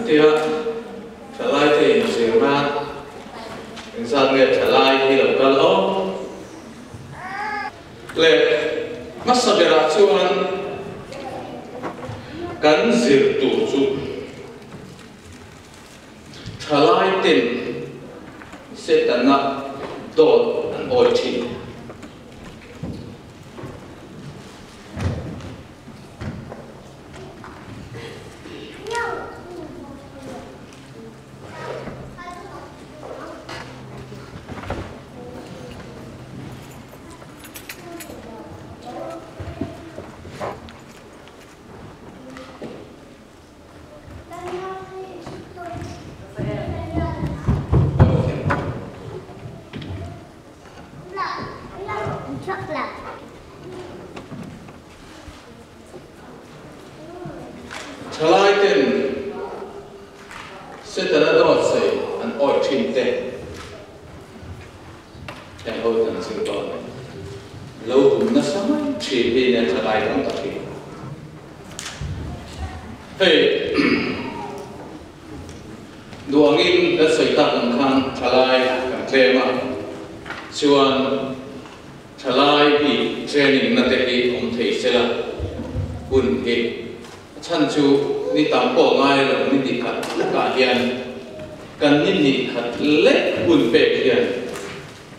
Chutia thalaite inzir nan engzat nge thalai hi lo kal aw? Le hmasa berah chuan kan zir tur chu thalaiten Setana dawt an awi thin. Thalaiten Setana dawt sawi an awih thin te heng ho tan zir dawn a ni. Lo bum nasa mai thin hi nia thalai tam tak hi. Hei duangin kan sawi tak ang khan thalai kan tlem a, chuan thalai hi training na te hi awm thei sela hun hi a chhan chu ni tam pawh ngai lo ni ni khat lekah hian kan ni ni khat lek hun pek hian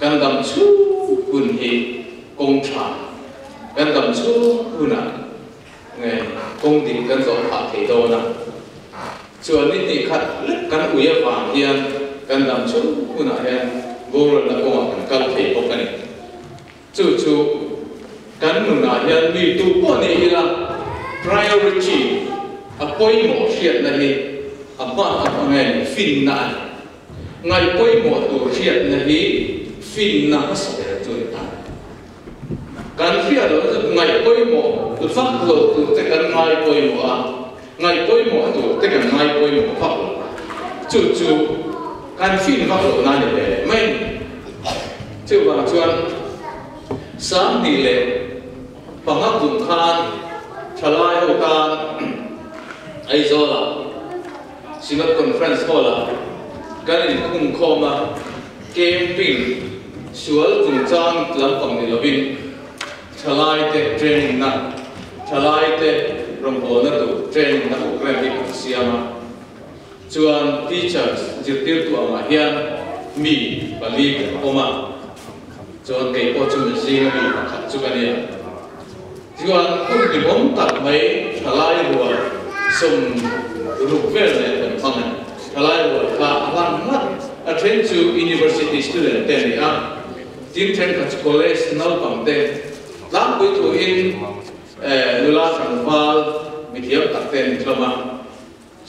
kan dam chhung hun hi kawng tha kan dam chhung hunah Nge kawng dik kan zawh phah thei dawn a, chuan ni hnih khat lek kan ui avang hian kan dam chhung hunah hian boralna kawngah kan kal thei bawk a ni. Chu chu kan nunah hian mi tu pawh ni ila priority a pawimawh hriatna hi a hma a hma nge ni finna a ni. Ngaih pawimawh tur hriatna hi finna hmasa ber chu a ni ta. Kan hriat loh chu ngaih pawimawh vak lo tur te kan ngai pawimawh a, ngaih pawimawh tur te kan ngai pawimawh vak lo. Chu chu kan fin vak loh na ni ve leh mai a ni. Chuvang chuan 2005 kum khan thalai ho tan Aizawlah Synod Conference Hall-ah kan inkhung khawm a, camping sual chungchang lampang ni lovin thalaite training na, thalaite rawngbawlna tur training na program hi kan siam a. Chuan teachers zirtirtu angah hian mi pali kan awm a, chuan kei pawh chu mi zinga mi pakhat chu ka nia. Chuan hun hlimawm tak mai thalai rual 60 vel nen kan hmang a ni. Thalai rual kha a hlan ngat, a then chu University student te a ni a, tin thenkhat chu college naupang te tlangpui thuin nula tlangval mithiam tak te an ni hlawm a.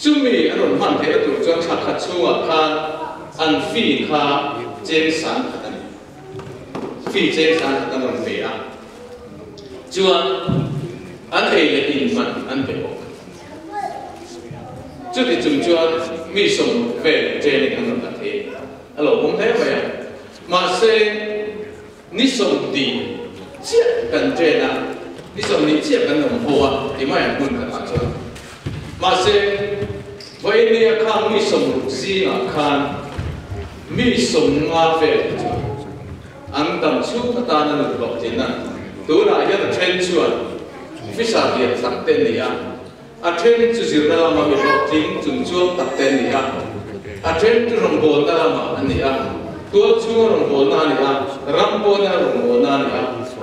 Chumi an rawn hman theihna tur chuan thla khat chhungah khan an fee kha cheng sang khat a ni. Fee cheng sang khat an rawn pe a, chuan an ei leh in man an pe bawk. Chuti chung chuan mi 60 vel training an rawn la thei a, a lo awm hle mai a. Mahse, ni 20 chiah kan train a, ni 20 chiah kan awm ho a ti mai ang hmun khatah chuan. Mahse, vawinia kha mi 60 zingah khan mi 50 vel hi chu an dam chhung atana nun hlawhtlin a, tunah hian a then chuan officer lian tak te ni a, a then chu zirna lama mi hlawhtling chungchuang tak te ni a, a then chu rawngbawlna lamah an ni a, tual chhunga rawngbawlna a ni a, ram pawna rawngbawlna a ni a,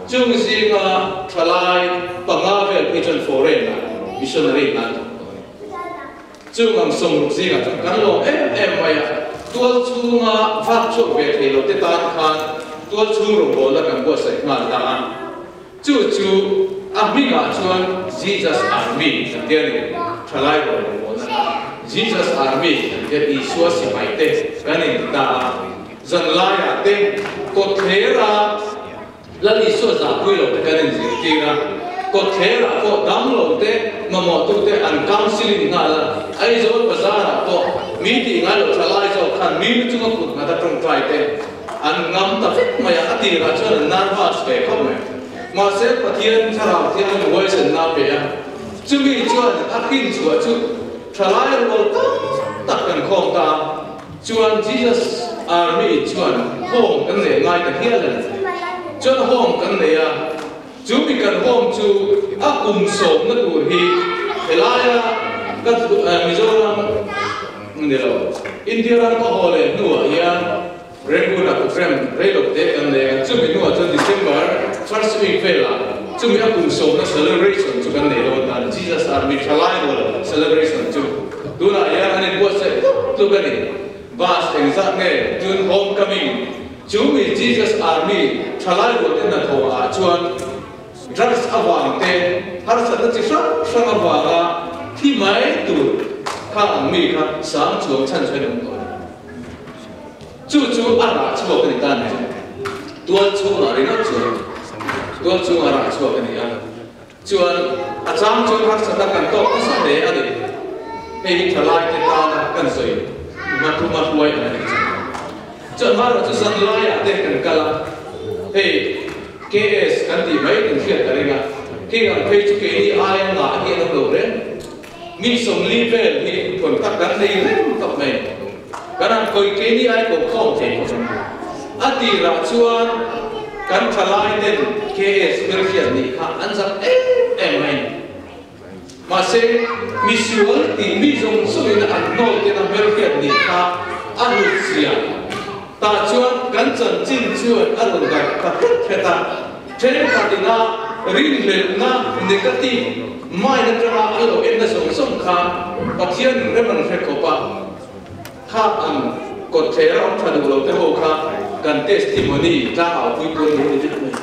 chung zinga thalai panga vel phei chuan foreign-ah missionary hna an thawk tawh a ni. Chung ang 60 zingah chuan kan lawm em em mai a, tual chhunga vak chhuak ve thei lo te tan khan tual chhung rawngbawlna kan buatsaih nghal ta a. Chu chu a hmingah chuan Jesus Army kan tia ni, thalai rual rawngbawlna kha Jesus Army kan tia Isua sipai te kan inti ta a, zanlaiah te kawtthlerah Lal Isua zahpui lo te kan inzirtir a, kawtthlerah pawh dam lo te mamawhtu te an counselling nghal a, Aizawl bazarah pawh mi tih ngai lo thalai zawk khan mi lu chunga kut nghat a tawngtai te an ngam ta vek mai a, a tirah chuan an nervous ve khawp mai. Mahse Pathian thlarau thiangin huaisenna a pe a, chumi chuan a hrin chhuah chu thalai rual tam tak kan khawm ta a, chuan Jesus Army chuan home kan neih ngai ta hial a ni. Chuan home kan nei a, chu mi kan home chu a kum sawmna tur hi helaia ka Mizoram ni lo, India ram ka haw leh hnuah hian Rangoon-ah programme rei lo te kan nei a, chumi hnuah chuan December first week velah chumi a kum sawmna celebration chu kan nei dawn ta a ni, Jesus Army thalai rual celebration chu. Tunah hian an inbuatsaih tluk tluk a ni. Bus engzat nge tun homecoming chumi Jesus Army thalai rual te hnathawh ah chuan drugs avang te harsatna chi hrang hrang avanga thi mai tur kha ang mi kha sang chuang chhan chuan an awm tawh a ni. Chu chu a rah chhuak a ni ta ni. Tual chhungah ringawt chuan tual chhungah rah chhuak a ni a. Chuan a chang chuan harsatna kan tawk nasa hle a ni. Hei hi thalaite tana kan sawi hma thuma hruai ang a ni chu. Chuan hmarawh chu zan laiah te kan kal a, hei KS kan tih mai kan hriat ka ring a, khing ang phei chu keini aia ngah hi an awm lo reng. Mi 40 vel hi contact kan nei reng tawp mai. Kan han kawi keini ai ko khawm thei khawp ang. A tirah chuan kan thalai ten KS hmelhriat nih kha an zak em em mai a ni. Mahse, misual tih mi zawng zawngin an hnawl tena hmelhriat nih kha a hlut zia. Tah chuan kan chanchin chuan a rawn darh ta hret hret a. Thenkhat ina rinhlelhna negative mind atanga an lo enna zawng zawng kha Pathian rem an hre khawp a, kha ang kawtthler a awm tha duh lo te ho kha kan testimony tlangau pui tur an lo ni vek mai.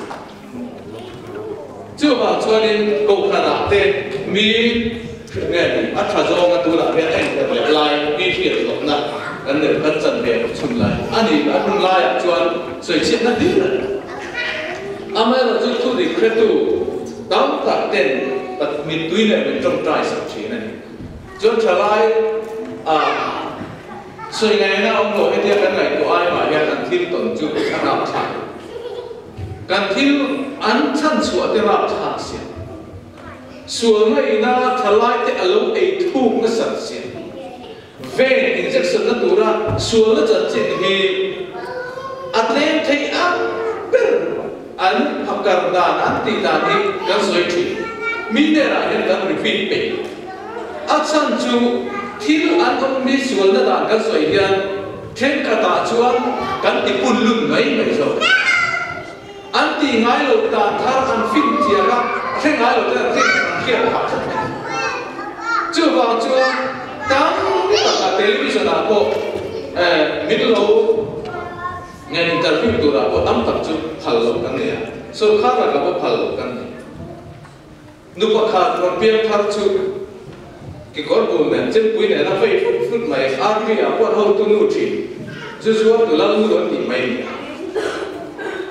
Chuvang chuanin kohhranah te mi nge ni a tha zawnga tunah hian a inher leh lai mi hriat hlawhna kan neih kan chan ve chhun lai a ni. A hun laiah chuan sawichhiatna hlir a ni. Amaherawhchu chu thu dik hretu tam tak ten mittui leh min tawngtai sak thin a ni. Chuan thalai a sawi ngaihna awm lo hetia kan ngaihtuah ai mah hian an thil tawn chu a rapthlak. Kan thil an chhanchhuah te rapthlak sia. Sual ngaihna thalai te a lo ei thuk nasat sia. Vein injection na tura sualna chanchin hi a tlem thei ang ber an phakar dan an tih dan hi kan sawi thin. Mi hnenah hian kan repeat peih. A chhan chu thil an awm mi sualna dan kan sawi hian thenkhatah chuan kan ti pun lun mai mai zawk. An tih ngai lo dan thar an fin thiam a, hre ngai lo ten an fin an hriat phah tlat mai. Chuvang chuan tam taka television ah pawh min lo ngen interview turah pawh tam tak chu phal loh kan nei a, sorkar lakah pawh phal loh kan nei. Nu pakhat rawn piang thar chu kekawr bul nen chempui nen a vei fut fut mai, army ah pawh an hotu nu thin, zu zuar tu lal nu an tih mai ni a.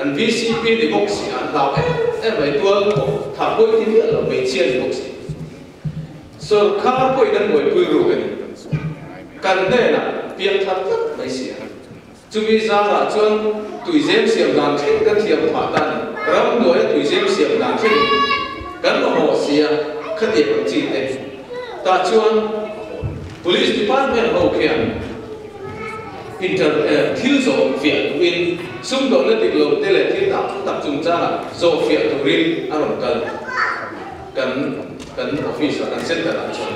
An VCP ni bawk si a, an hlau em em mai, tual pawh tha pawi ti miah lo, hmeichhia ni bawk si. Sorkar pawhin an buaipui ruk a ni. Kan hnenah piang thar tlat mai si a. Chumi zarah chuan tuizem siam dan thleng kan thiam phah ta a ni. Ramhnuaia tuizem siam dan thleng kan mamawh si a, khatiang ang chi te. Tah chuan Police Department ho khian inter thil zawh fiah duhin sumdawnna dik lo te leh thil tak tak chungchangah zawh fiah turin a rawn kal kan kan office ah kan center ah chuan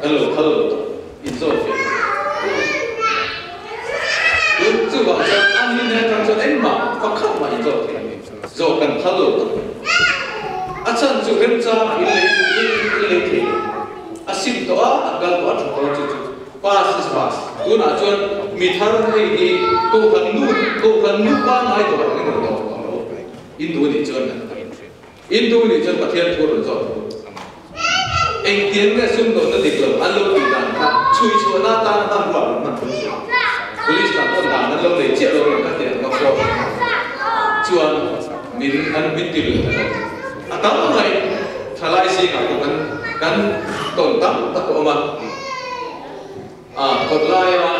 kan lo phal lo tawh. Inzawt fiah tawh. Tun chuvang chuan a ni nen atang chuan engmah pakhat mah inzawt thei a ni. Zawh kan phal lo tak mai. A chhan chu remchang in lei in lei thei lo. A sim tawh a, a kal tawh a, tha tawh a chu chu pass is pass. Tunah chuan mi thar hei hi Kohhran nu Kohhran nu pangngai dawr ang in rawn dawr tawh lo. In duh anih chuan In duh nih chuan Pathian thu rawn zawt ru. Engtiang nge sumdawnna dik lo an lo tih dan kha chhui chhuahna atana hmanrua rawn hman tum suh. Police lam pawn dan an lo nei chiah lo reng kha tiang ang a force chuan min an min ti lui ta lo. A tam mai thalai zingah pawh kan kan tawn tam tak a awm a. A kawt laia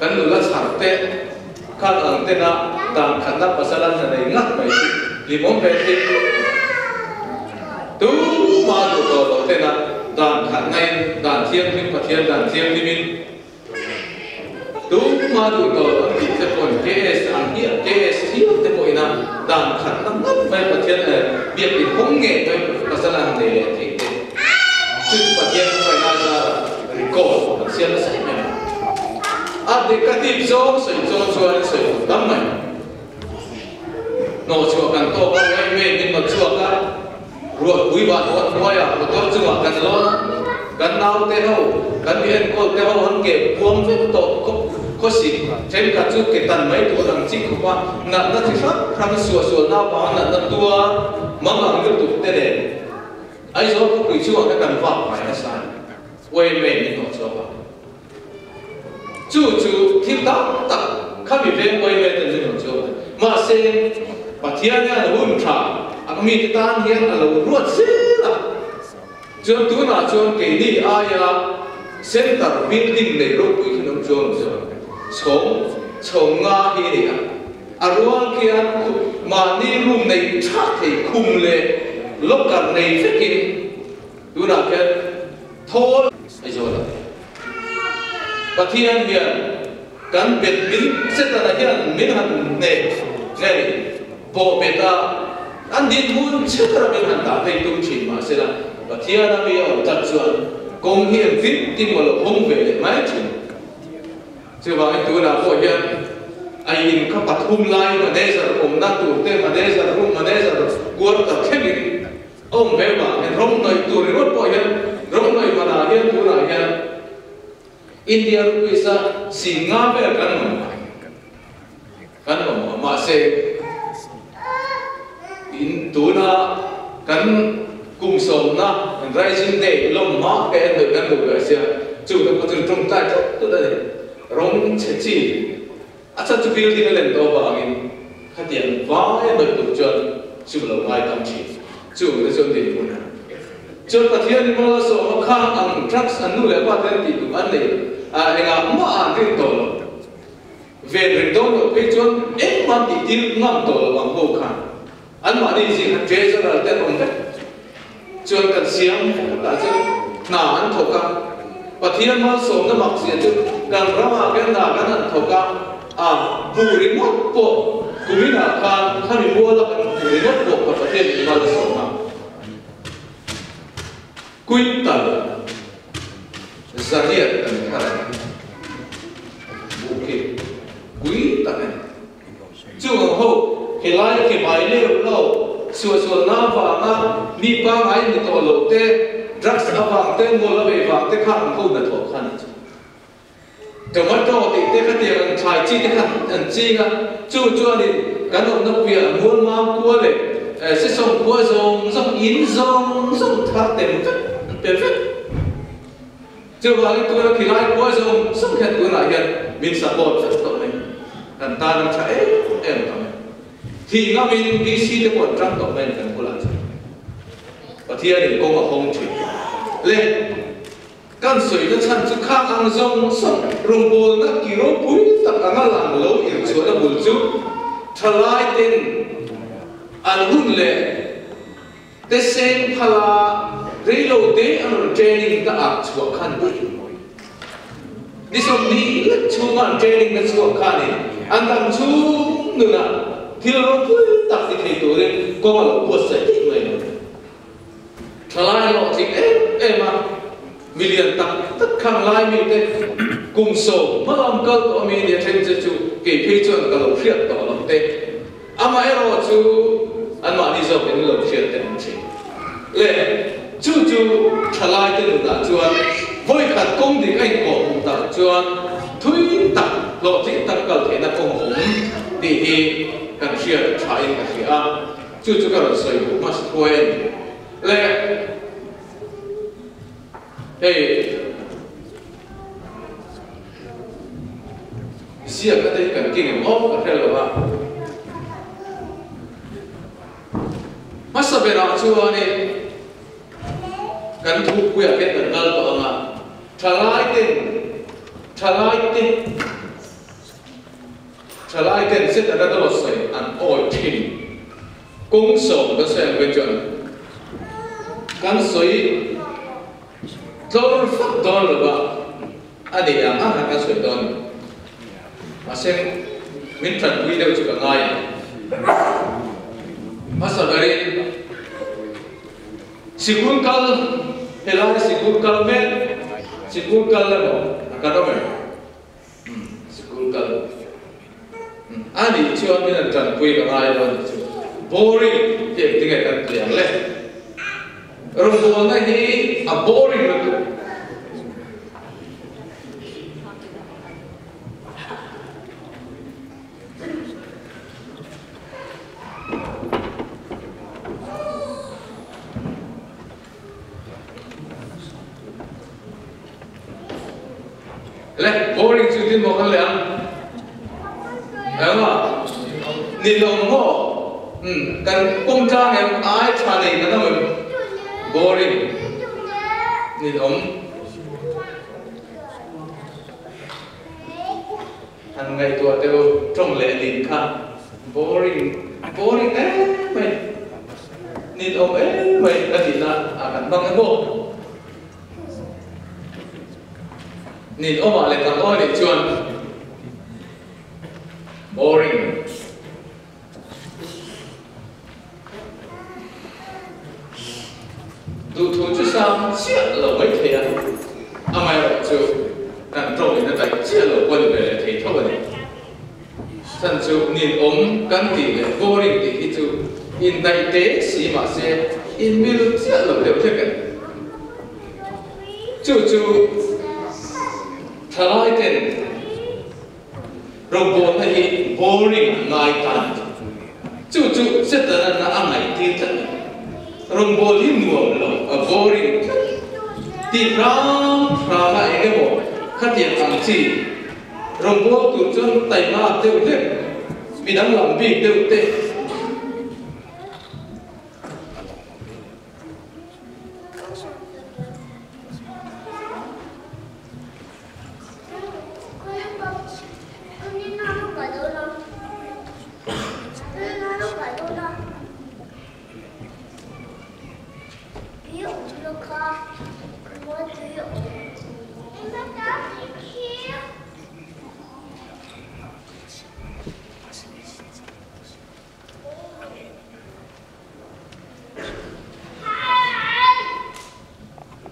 kan nula chhar te khan ang tena dan khatna pasal an hla nei ngat mai chu hlimawm ve thei. Tumah duh tawh loh tena Dan khatna in, Dan Thianghlim, Pathian Dan Thianghlim in tumah duh tawh lo an tih te pawhin KS ang hi KS hial te pawhin a dan khatna ngat mai Pathian biakin hawng ngei mai pasal an nei leh thei te chu chu Pathian hruaina zarah record an siam nasa em em a. A negative zawng sawi chuang chuan sawi tur tam mai. Hnawhchhuah kan tawk a, wai mai min hnawt chhuak a, ruahpui vah tawh hnuaiah motor chungah kan lawn a, kan naute ho, kan mi enkawl te ho an ke puam vek tawh khawp khawsik thenkhat chu ke tan mai tur ang chi khawp a, natna chi hrang hrang suahsual naupang natna tuar mang ang lutuk te nen Aizawl khawpui chungah kha kan vak mai nasa a ni, wai mai min hnawh chhuak a. Chu chu thil tam tak khami veng uai ve ten rinawm chu a awm. Mahse, Pathian hian hun tha a mite tan hian a lo ruat zel a. Chuan tunah chuan keini aia center building nei ropui khi an awm chuang lo chuan chhawng chhawng nga hi a ni a. A rual khian mahni room nei tha thei khum leh locker nei vekin tunah khian thawl Aizawl ah Pathian hian kan bet min Setana hian min han hneh nge ni pawh bet a an dinhmun chhekara min han dah phei tum thin mahsela Pathian a mi a awm tlat chuan kawng hi engtin tin maw lo hawng ve leh mai thin. Chuvangin tunah pawh hian a in kha pathum lai manager awmna tur te manager room manager quarter thlengin Awm ve mah hian rawng hnawih tur ringawt pawh hian rawng hnawih manah hian tunah hian India rupees a sing nga vel kan mamawh kan mamawh mahse in tuna kan kum sawmna Rising Day lawm hma ka en hnawih kan duh ve sia chu te pawh chu tawngtai tlat tlat a ni rawng chhe chi A chhan chu building a len tawh avangin khatiang vai a hnawih tur chuan chu lo ngai tam thin. Chung te chuan dinhmun a. Chuan Pathian in mal a sawm a, khang ang drugs an nu leh pa ten tih duh an nei a, engah mah an rin tawh lo. Ven ring dawn loh phei chuan engmah an tih tir ngam tawh lo ang ho khan anmahni zing khan treasurer te an awm vek. Chuan kan siam tah chuan hna an thawk a, Pathian malsawmna mak zia chu kan ramah khian hna kan han thawk a, a bu ringawt pawh kuminah khan khami muala kan bu ringawt pawh kha Pathian in mal a sawm a. Quintal zariat kan thar a ni. Bu khi pui tak a ni. Chung ang ho, helai ke bai leu lo, suahsualna avanga mi pangngai ni tawh lo te, drugs avang te, mawl a vei vang te kha an ho hnathawh kha a ni chu. Tomato tih te khatiang an thlai chi te kha an ching a, chu chuanin kan awmna puiah mual mam khua leh sesawng khua zawng zawng in zawng zawng thar tem vek an pe vek. Chuvangin tuna khilai khua zawng zawng hian tunah hian min support vek tawh mai. Kan tan a tha em em tawh mai. Thih ngamin DC te pawh an tang tawh mai kan bulah chuan. Pathianin kawng a hawng thin. Le kan sawina chhan chu khang ang zawng zawng rawngbawlna ki ropui tak anga lang lo irchhuahna bul chu thalai ten an hun leh Te seng phala reilo te an rawn training ta ah chhuah khan daih mawi. Ni 20 lek chhunga an training na chhuak khanin an dam chhung nunah thil ropui tak ti thei turin kawng a lo buatsaih daih mai lo. Thalai hlawhtling em em a, milian tak tak khang lai mite kum 10 hmalam kal tawh ami nia then che chu kei phei chuan ka lo hriat tawh lo te. Amaherawh chu anmahni zawk in lo hriat te awm thin. Le, chu chu thalaite nunah chuan vawikhat kawng dik a inkawh hmuh tak chuan thui tak, hlawhtling tak kal theihna kawng a awm tih hi kan hriat tha in ka hria a, chu chu ka rawn sawi duh hmasa thuai a ni. Le, hei. Ziak ate hi kan keng em aw ka hre lo a. Hmasa berah chuanin kan thukpuiah khian kan kal tawh ang a, thalaiten, thalaite, thalaiten Setana dawt sawi an awi thin. Kawng sawm kan sawi ang phei chuan kan sawi. Tlawr fak dawn lo va, a nei ang ang khan kan sawi dawn a ni. Mahse, min tanpui deuh chu ka ngai ang. Hmasa berin sikul kal, helai sikul kal mek, sikul kal emaw a kan awm em? Sikul kal. A nih chuan min han tanpui ka ngai dawn tih chu boring hi engtinge kan ti ang le? Rawngbawlna hi a boring lutuk. Le, boring chu tin maw kan leh ang? Engah? Ni lo maw? Umm, kan kawng tlang em ai tha nei kan awm em? Boring ni awm. Han ngaihtuah teh u, tawng leh lin kha boring, boring em mai, ninawm em mai a tihna ah kan hmang emaw? Ninawmah leh kan aw nih chuan boring. Duhthu chu sang chiah lo mai thei a, amaherawh chu kan tawngin a daih chiah lo pawh ni ve leh thei tho a ni. Chhan chu ninawm kan tih leh boring tih hi chu indaih te si mahse inmil chiah lo deuh hlek a ni. Chu chu thalai ten Rawngbawlna hi boring an ngai ta a ni. Chu chu Setanan a ngaihtir tlat a ni. Rawngbâwl hi nuam lo, a boring tlat. Tih hrang hranga eng emaw khatiang ang chi rawngbâwl tur chuan taima deuh hlek, midang lam bik deuh te.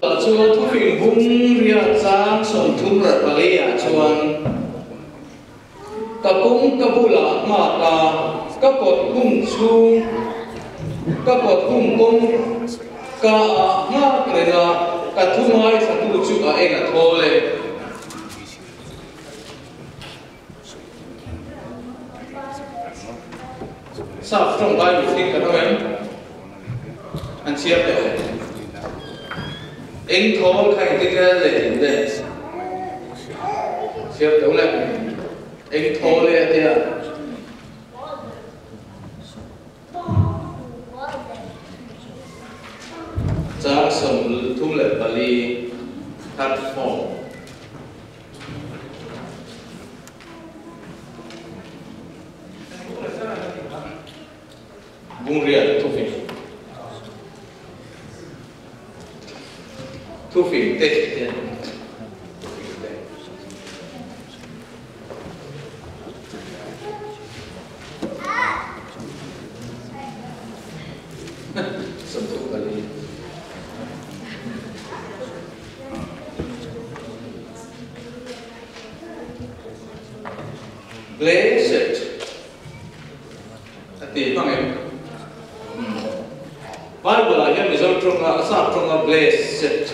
Tah chuan thufing bung riat chang 34 ah chuan ka kawng ka bulah nghak a, ka kawt hung chhung ka kawt hung kawng ka ah nghak reng a, ka thu ngaithlatu chu a eng a thawl e. Sap tawng Bible thing kan awm em? An chhiar teh le. Eng thawl kha engtin nge leh in le? Chhiar teh le. Eng thawl e a tia. Chang 34, third form. Bungriat thufing thufing te te thufing te 34. Blessed a ti hmang em? Bible ah hian Mizo tawnga sap tawnga blessed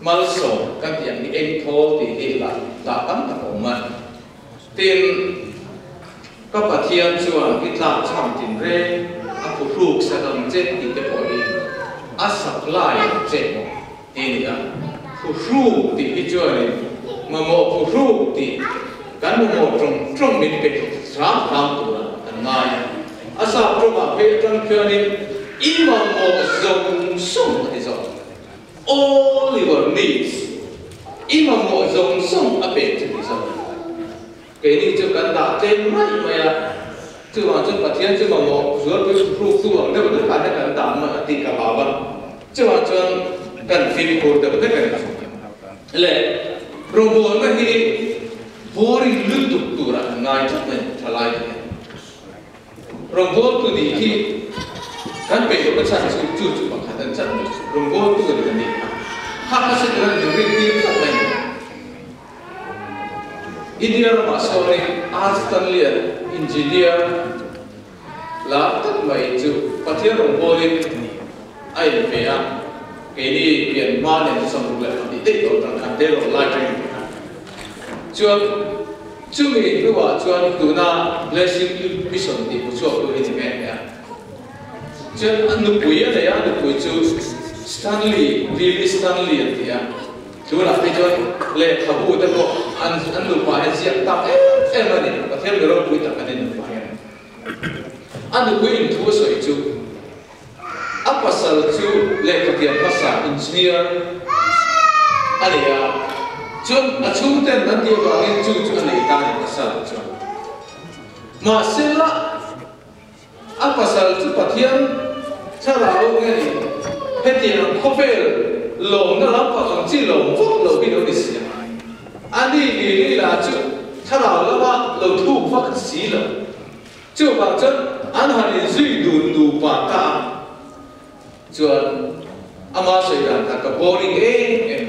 malsawm kan tih ang hi eng thawl tih hi lah dah tam tak a awm a. Tin, ka Pathian chuan i tlak chham tin reng a phuhruk sak ang che tih te pawh hi a supply ang che tih a ni a. Phuhruk tih hi chuanin mamawh phuhruk tih kan mamawh tawng tawng min pe hram hram tura kan ngai a. A sap tawngah phei atang khianin i mamawh zawng zawng a ti zawk. All your needs, i mamawh zawng zawng a pek chu ti zawk. Keini chu kan dah tlem raih mai a, chuvang chuan Pathian chu mamawh zualpui phuhruktu ang deuh deuh khan hian kan dah mai a tih ka hlau a, chuvang chuan kan fimkhur deuh hlek a ni. Le rawngbawlna hi boring lutuk turah kan ngai tlat mai thalai te hian. Rawngbawltu nih hi kan peih lohna chhan chu chu chu pakhat an chan mai chu rawngbawltu a ni kan nih kha. Kha kha se tura min rin tir tlat mai ni. India ramah sawnin Art Stanley-a engineer lar tak mai chu Pathian rawngbawlin a inpe a, keini pian hma nen chu 62 daih tawh tang khan Taylor lai training te khan chuan chumi hnuah chuan tuna Blessing Youth Mission tih hmu chhuak tu hi ni mek a. Chuan a nupui a nei a, a nupui chu Stanley, Lily Stanley an ti a. Tunah phei chuan lehkhabu te pawh an an nupa hian ziak tak em em a ni. Pathian mi ropui tak an ni nupa hian. A nupui in thu a sawi chu a pasal chu lehkhathiam hmasa engineer a ni a, chuan a chhungten an tih avangin chu chu a nei ta a ni pasal chuan. Mahsela A pasal chu Pathian thlarau nge ni? Hetiang khawvel lawmna lampang ang chi lawm vak lo hi lo ni si a. A ni ni lila chu thlarau lama lo thuk vak si lo. Chuvang chuan an han inzui dun nupa ta a. Chuan ama sawi dan kha ka boring em em.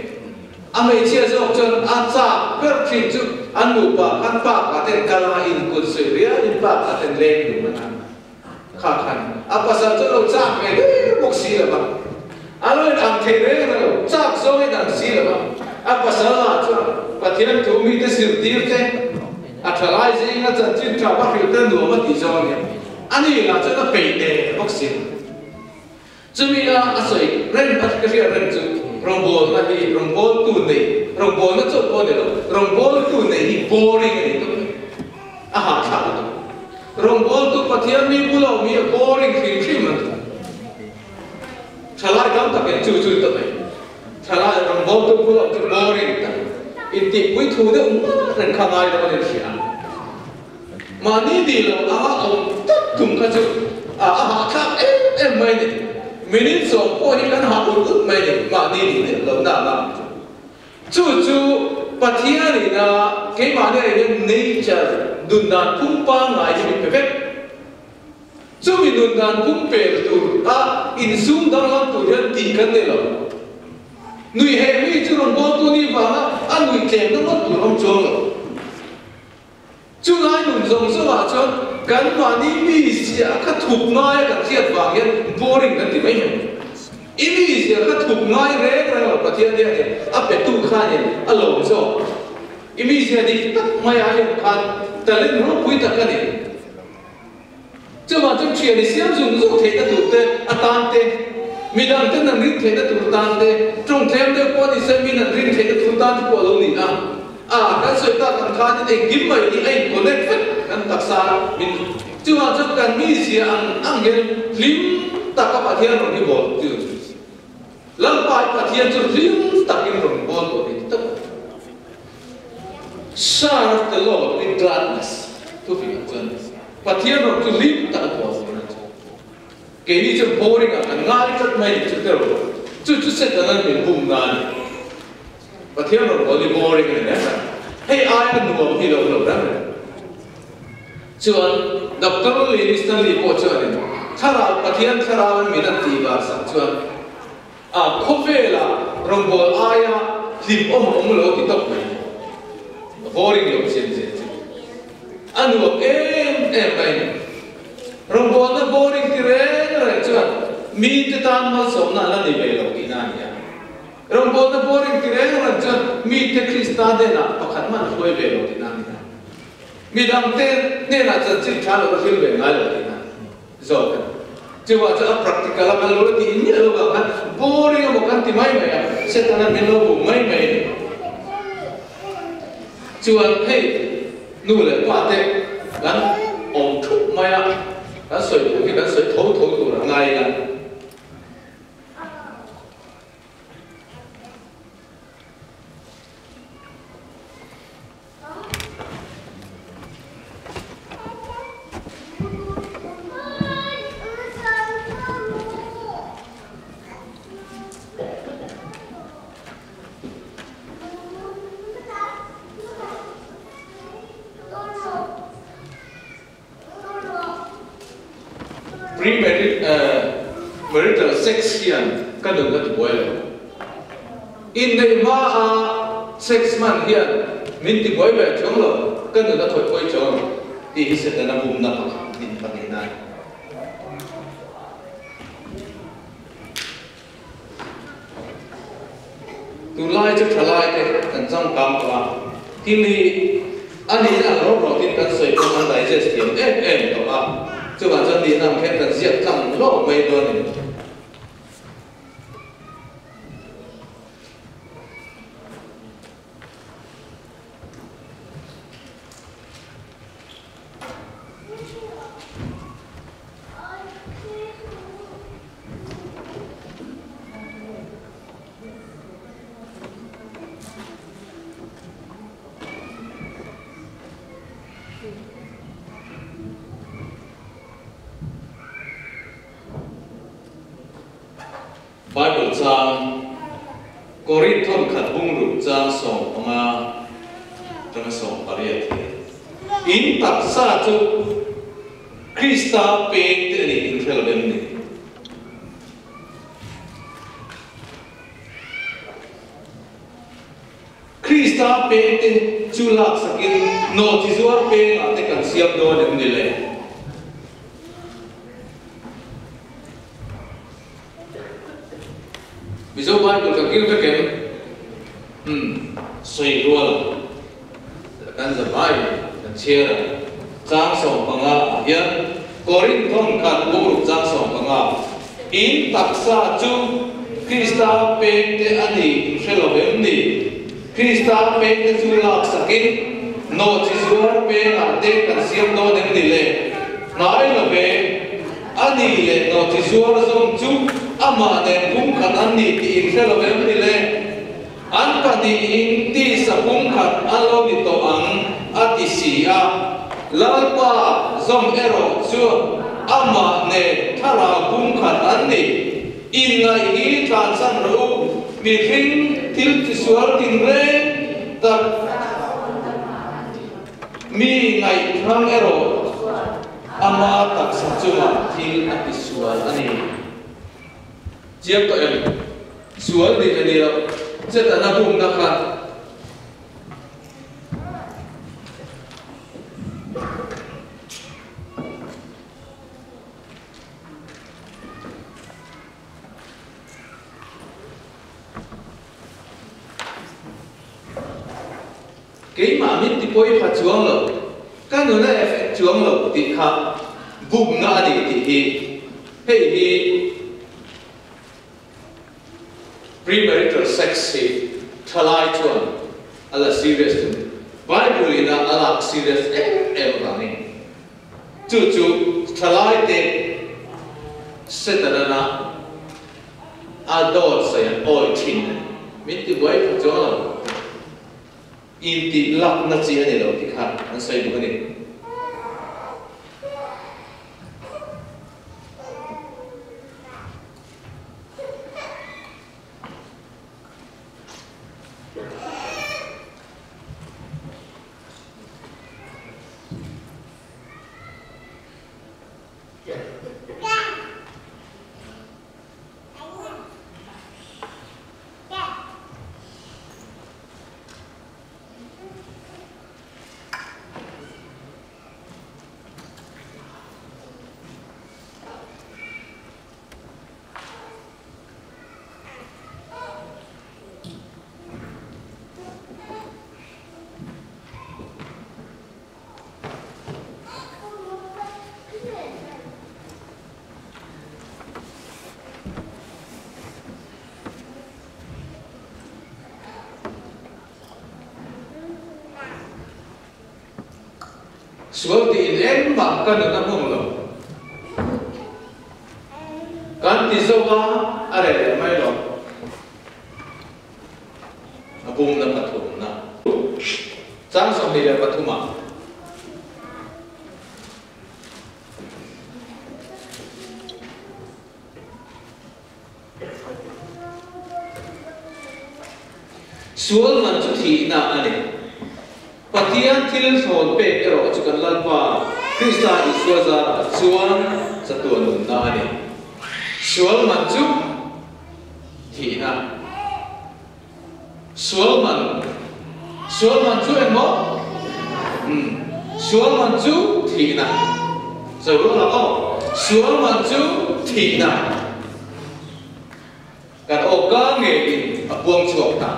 A hmeichhia zawk chuan a chak ber thin chu an nupa khan park ah ten kal anga inkut sawi rial in park ah ten leng dun a kha khan a pasal chu a lo chak ve der bawk si lo va, a lo in ang thei reng reng lo, chak zawng in ang si lo va. A pasal lah chuan Pathian thu mite zirtir te, a thalai zinga chanchin tha va hrilh te nuam a tih zawng a ni. Ani lah chuan a peih der bawk si lo. Chumi a a sawi reng a ka hriat reng chu rawngbawlna hi rawngbawltu nei, rawngbawlna chauh pawh a ni lo, rawngbawltu nei hi boring a ni tawp mai, a hahthlak lutuk. Rawngbawltu Pathian mi bula awm hi a boring hrim hrim a ni. Thalai tam takin chu chu tawp mai, thalai rawngbawltu bula awm chu boring tak, intihpui thu deuh ngawt reng kha ngai lo a ni hria. Mahni tih loh anga awm tak tum kha chu a hahthlak em em mai a ni. Minute sawm pawh hi kan hah ut ut mai a ni, mahni nih leh lohna anga awm chu. Chu chu Pathianin a keimahni ah hian nature nun dan phung pangngai hi min pe vek. Chumi nun dan phung pel tur a insum danglam tur hian tih kan nei lo. Nui heh mi chu rawn bawltu nih vanga a nuih tlemna ngawt tur awm chuang lo. Chu lai nun zawng zawngah chuan kan mahni mizia kha thup ngai a kan hriat vang hian boring kan ti mai mai. I mizia kha thup ngai reng reng lo Pathian hianin a petu khanin a lawm zawk. I mizia dik tak maiah hian khan talent ropui tak a ni. Chuvang chuan thian i siam zung zung theihna tur te atan te, midang ten an rin theihna tur tan te, tawng tlem deuh pawh ni se min an rin theihna tur tan te pawh a lo ni a. A, kan sawi tak ang khanin engkim mai hi a in connect vek kan taksa min. Chuvang chuan kan mizia ang ang hian hlim taka Pathian rawn hi bawl chu Lalpa hi Pathian chu hlim takin rawn bawl tawh ni tak a. Serve the Lord with gladness thufing ah chuan Pathian rawng chu hlim tak a tuah tur a ni. Keini chuan boring ah kan ngai tlat mai ni chu tero chu chu Satan-an min bum na a ni. Pathian rawng pawh ni boring a ni reng reng. Hei aia nuam hi lo lo reng reng. Chuan Doctor Lily Stanley pawh chuanin thlarau Pathian thlarau in min an tihvar sak chuan A khawvela rawngbâwl aia hlimawm a awm lo ti tawp mai. A boring lo chian chian chu. A nuam em em mai ni. Rawngbâwlna boring ti reng reng chuan mite tan malsawmna an la nei ve lo tihna a ni a. Rawngbâwlna boring ti reng reng chuan mite Krista hnenah pakhat hman a hruai ve lo tihna a ni a. Midangte hnenah chanchin tha lo a hrilh ve ngai lo tihna a ni. Zawk a ni. Chuvah chuan a practical a kan lo la tih miah lo vang khan boring emaw kan ti mai mai a, Setana min lo bum mai mai a ni. Chuan hei nu leh pa te kan awm thup mai a, kan sawi pawh hi kan sawi tho tho tur a ngai ila. Marital sex hian ka nun a tibuai lo. Inneih hma a sex hman hian min tibuai ve chuang lo, ka nun a thawihpui chuang lo tih hi Setana bumna pakhat min pahnih na a ni. Tunlai chu thalai te kan changkang tawh a, thil hi a nihna ang rawk rawkin kan sawi pawn an digest thiam em em tawh a, chuvang chuan nihna ang khian kan ziak tlang hlawk mai dawn a ni. Bible chang, Korinth thawnkhat bungruk chang 15 tanga 18 hi in taksa chu Krista peng te a ni in hre lo em ni? Krista peng te chu laksakin nawhchizuar pengah te kan siam dawn em ni le? Mizo Bible kan kil vek em? Umm, sawi rual kan za vai kan chhiar a, chang 15 ah hian Korinth thawn khat bungruk chang 15, In taksa chu Krista peng te a ni in hre lo em ni? Krista peng te chu laksakin nawhchizuar pengah te kan siam dawn em ni le? Hnai lo ve. A ni leh nawhchi zuar zawng chu amah nen pumkhat an ni tih in hre lo em ni le? An pahnihin tisa pumkhat a lo ni tawh ang a ti si a. Lalpa zawng erawh chu amah nen thlarau pumkhat an ni. Inngaih hi tlansan rawh u, mihring thil tisual tinreng tak mi ngaihthlang erawh Ama taksa chungah thil a ti sual a ni. Chiang tawh em? Sual nih a ni lo. Chetana bumna kha. Keimah min ti pawi pha chuang lo, ka nun a effect chuang lo tih kha bumna a ni tih hi hei hi premarital sex hi thalai chuan a la serious thung. Bible in a a lak serious em em avangin chu chu thalai te Satan-a a dawt sawi an awi thin a ni. Min ti buai pha chuang lo. Intih lakna chi a ni lo tih kha an sawi duh a ni. Sual tiin engmah ka nun a hmung lo. Kan ti zo a, a reh leh mai lo. A bumna pathumna. Chang 23 ah. Sual man chu thihna a ni. Pathian thil thlawn pek erawh chu kan Lalpa Krista Isua zarah chuan chatuan nunna a ni. Sual man chu thihna. Sual man Sual man chu engmaw? Umm Sual man chu thihna. Sawi rual ang aw. Sual man chu thihna. Kan awka ngeiin a puang chhuak ta.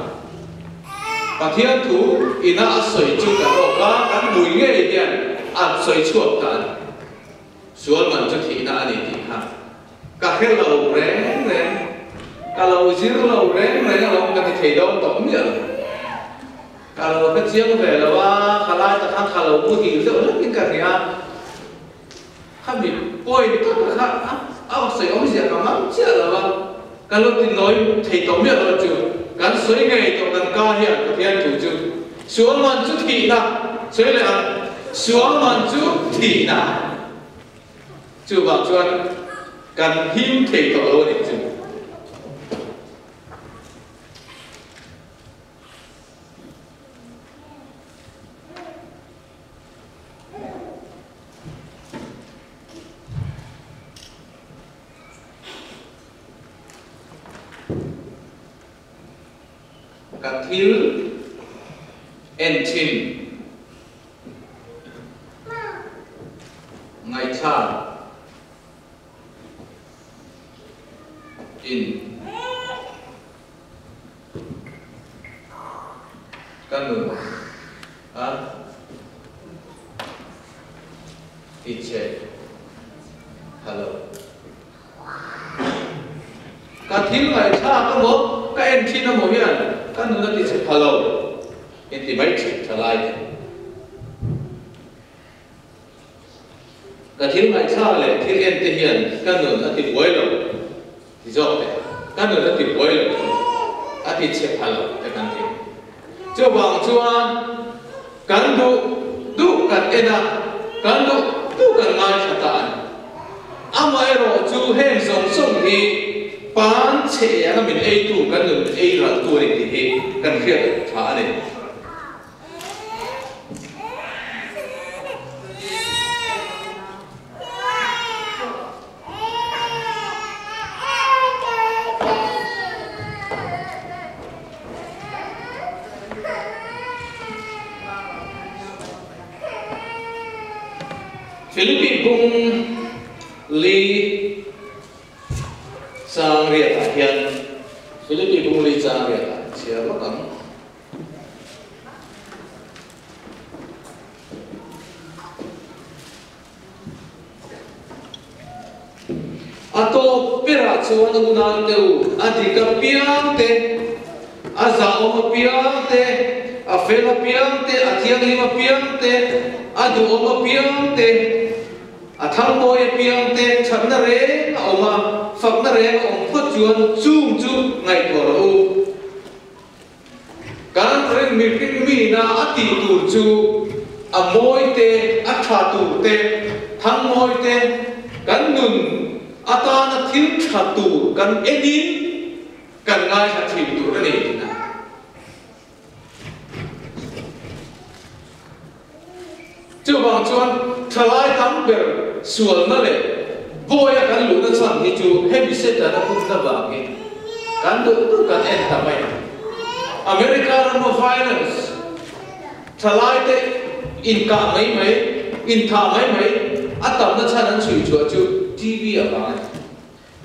Pathian thu ina a sawi chu kan awka kan hmui ngei hian a sawi chhuak ta a ni. Sual man chu thihna a ni tih kha ka hre lo reng reng, ka lo zir lo reng reng alawm ka ti thei dawn tawh miah lo. Ka lo hre chiang ve lo a, kha lai tak khan ka lo muhil deuh hlek in ka hria. Khami point tak kha a sawi awmzia ka mang chiah lo a, ka lo ti nawi thei tawh miah lo chu kan sawi ngei tawh kan ka hian Pathian thu chu sual man chu thihna sawi leh ang sual man chu thihna chuvang chuan kan him thei tawh lo a nih chu. Ka thil en thin ngaihthlak in Ka nun a ti che hello. Ka thil ngaihthlak emaw ka en thin emaw hian ka nun a ti che pha lo in ti mai thin tha lai te. Ka thil ngaihthlak leh thil en te hian ka nun a ti buai lo. Ti zawk teh, ka nun a ti buai lo chu, a ti chhe pha lo te kan ti. Chuvang chuan kan duh duh kan en a, kan duh duh kan ngaithla ta a ni. Amaherawh chu heng zawng zawng hi pan chhe eng a min eitu kan nun ei raltu a ni tih hi kan hriat tha a ni. Philippi bung li chang riatah hian Philippi bung li chang riatah chhiar lawk ang. A tawp berah chuan unau te u, a dik apiang te, a zahawm apiang te, a fel apiang te, a thianghlim apiang te, a duhawm apiang te, a thangmawi apiang te, thatna reng a awm a, fakna reng a awm phawt chuan chung chu ngaihtuah rawh u. Kan ring mihring mina a tih tur chu a mawi te, a tha tur te, thang mawi te, kan nun atana thil tha tur kan enin kan ngaithla thin tur a ni tihna. Chuvang chuan thalai tam ber sualna leh bawia kan luhna chhan hi chu hemi Setana hunna vangin kan duh duh kan en ta mai a. America rama violence, thalaite inkah mai mai, inthah mai mai a tamna chhan an chhui chhuah chu TV avang a ni.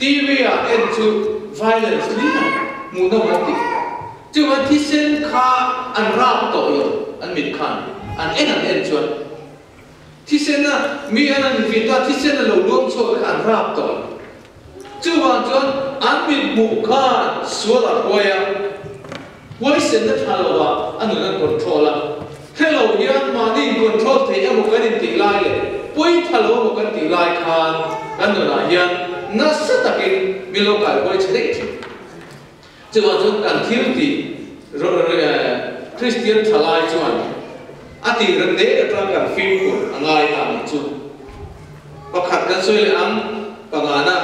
TV ah en chu violence hlir a hmuhnawm an ti. Chuan thisen kha an rap tawh lo an mit khan an en an en chuan thisen a mi an an vit a thisen a lo luang chhuak kha an rap tawh lo. Chuvang chuan an mit hmuh khan sual a hruai a, huaisenna tha lo ah a nun an control a. Hre lo hian mahni in control thei emaw kan intih lai leh pawi tha lo emaw kan tih lai khan kan nunah hian nasa takin min lo kaihruai che daih thin. Chuvang chuan kan thil tih Kristian tha lai chuan a tih reng dek atang kan fimkhur a ngai ta nih chu. Pakhat kan sawi leh ang, pangana.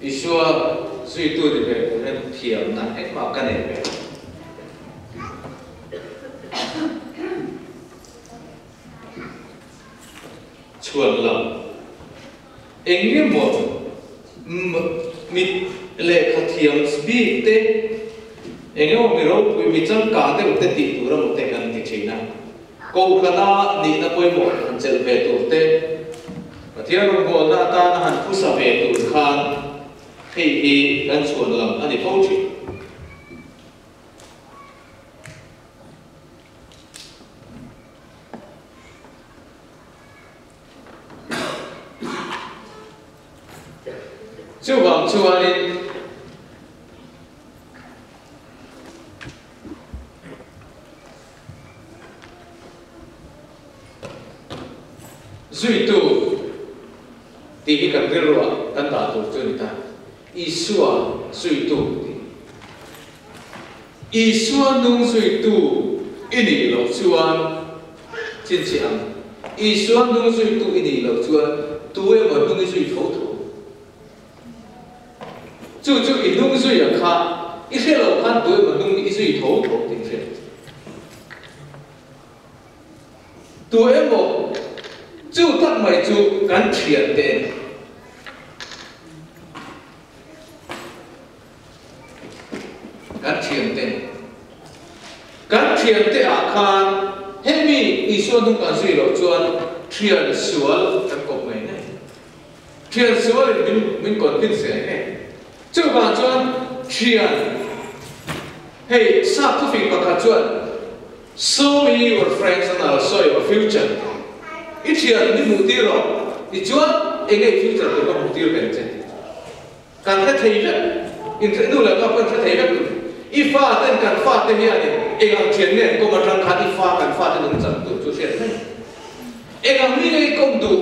Isua zuitu ni ve tur hian thiamna engmah ka nei ve lo. Chhuan lam eng emaw mit lehkha thiam bik te, eng emaw mi ropui, mi changkang deuh te tih tur emaw te kan ti thin a. Kohhrana nihna pawimawh han chelh ve tur te, Pathian rawngbawlna atana han phusa ve tur khan hei hi kan chhuan lam a ni fo thin. Chuvang chuanin Zuitu tih hi kan rilruah kan dah tur chu a ni ta. Isua zuitu tih. Isua nung zuitu i nih loh chuan chinchih ang. Isua nung zuitu i nih loh chuan tu emaw hnung i zui tho tho. Chu chu i hnung zui ang kha i hre loh khan tu emaw hnung i zui tho tho tih i hriat. Tu emaw chu tak mai chu kan thian te a ni. Kan thian te kan thian te ah khan hemi Isua hnung kan zui loh chuan thian sual kan kawp ngei ngei. Thian sualin min min convince ve nge. Chuvang chuan thian hei sap thufing pakhat chuan Show me your friends and I'll show your future I thian min hmuh tir rawh tichuan enge i future tur ka hmuh tir ve ang che tih chu kan hre thei vek in nu leh pa pawh in hre thei vek tur i fa ten kan fa te hianin eng ang thian nge an kawm atang khan i fa kan fa te nungchang tur chu hriat mai eng ang mi nge i kawm duh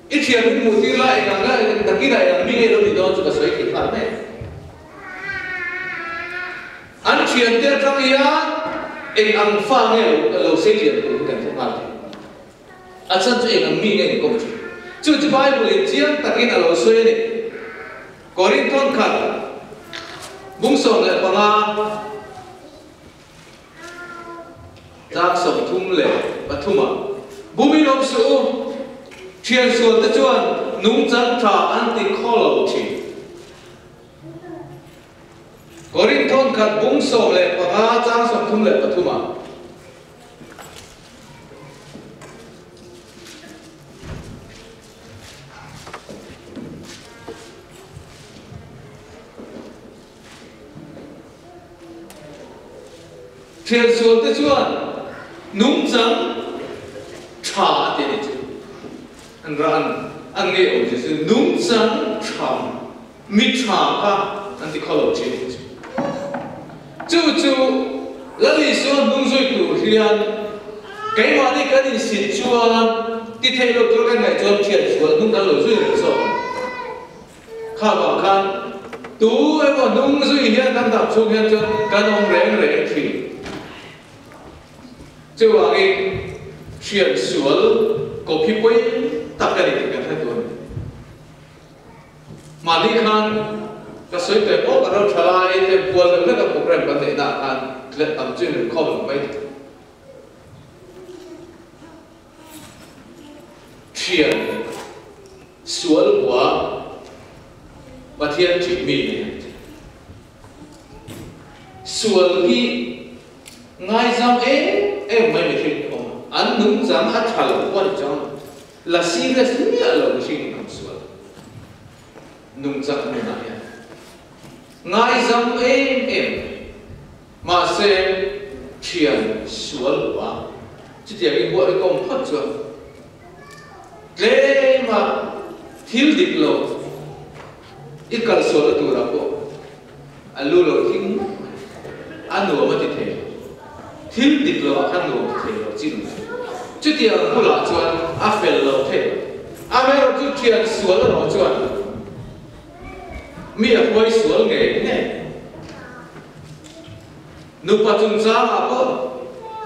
I thiam in hmuh tir lai eng ang nge takin a eng ang mi nge lo ni dawn chu ka sawi thei nghal mai. An thiante atang hian eng ang fa nge lo lo sei lian tur hi kan hre nghal thei. A chhan chu eng ang mi nge ni kawm thin. Chu chu Bible in chiang takin a lo sawi a ni. Korinthon khat bung 15. Tlak 33 ah bumin awm suh u, thian sual te chuan nungchang tha an ti khaw lo thin. Korinthon khat bung 15 chang 33 ah. Thiansual te chuan nungchang tha a ti a ni chu. An rah an an ngei awm zia chu nungchang tha, mi tha kha an ti khaw lo thin a ni chu. Chu chu Lal Isua hnung zui tur hian keimahni kan insit chuan ti theih loh tur kan ngaih chuan thiansual hnung kan lo zui reng zawk ang. Kha vang khan tu emaw hnung zui hian kan dam chhung hian chuan kan awm reng reng thin. Chuvangin hriat sual kawp hi pawi tak a ni tih kan hre tur a ni. Mahni khan ka sawi teh pawh ka ro tha lai te bual deuh hlek a program kan neih naah khan let tam chu in rinkhawm lo mai thei. Thian sual hua Pathian thih mi nei ang che. Sual hi ngaizam em em mai mihring hi awm a, an nungchang a tha lo pawh a ni chuang lo, la serious miah lo mihring in an sual nungchang nunah hian ngaizam em em mai. Mahse, thian sual hua chutiang i huah i kawm phawt chuan tlema thil dik lo i kal sualna turah pawh a lu lo thing ngawt mai. A nuam a ti thei lo. Thil dik lo ah khan nuam ti thei lo chin chu. Chutiang bulah chuan a fel lo thei lo. Amaherawhchu thian sual erawh chuan Mi a huai sual ngei ngei. Nupa chungchangah pawh,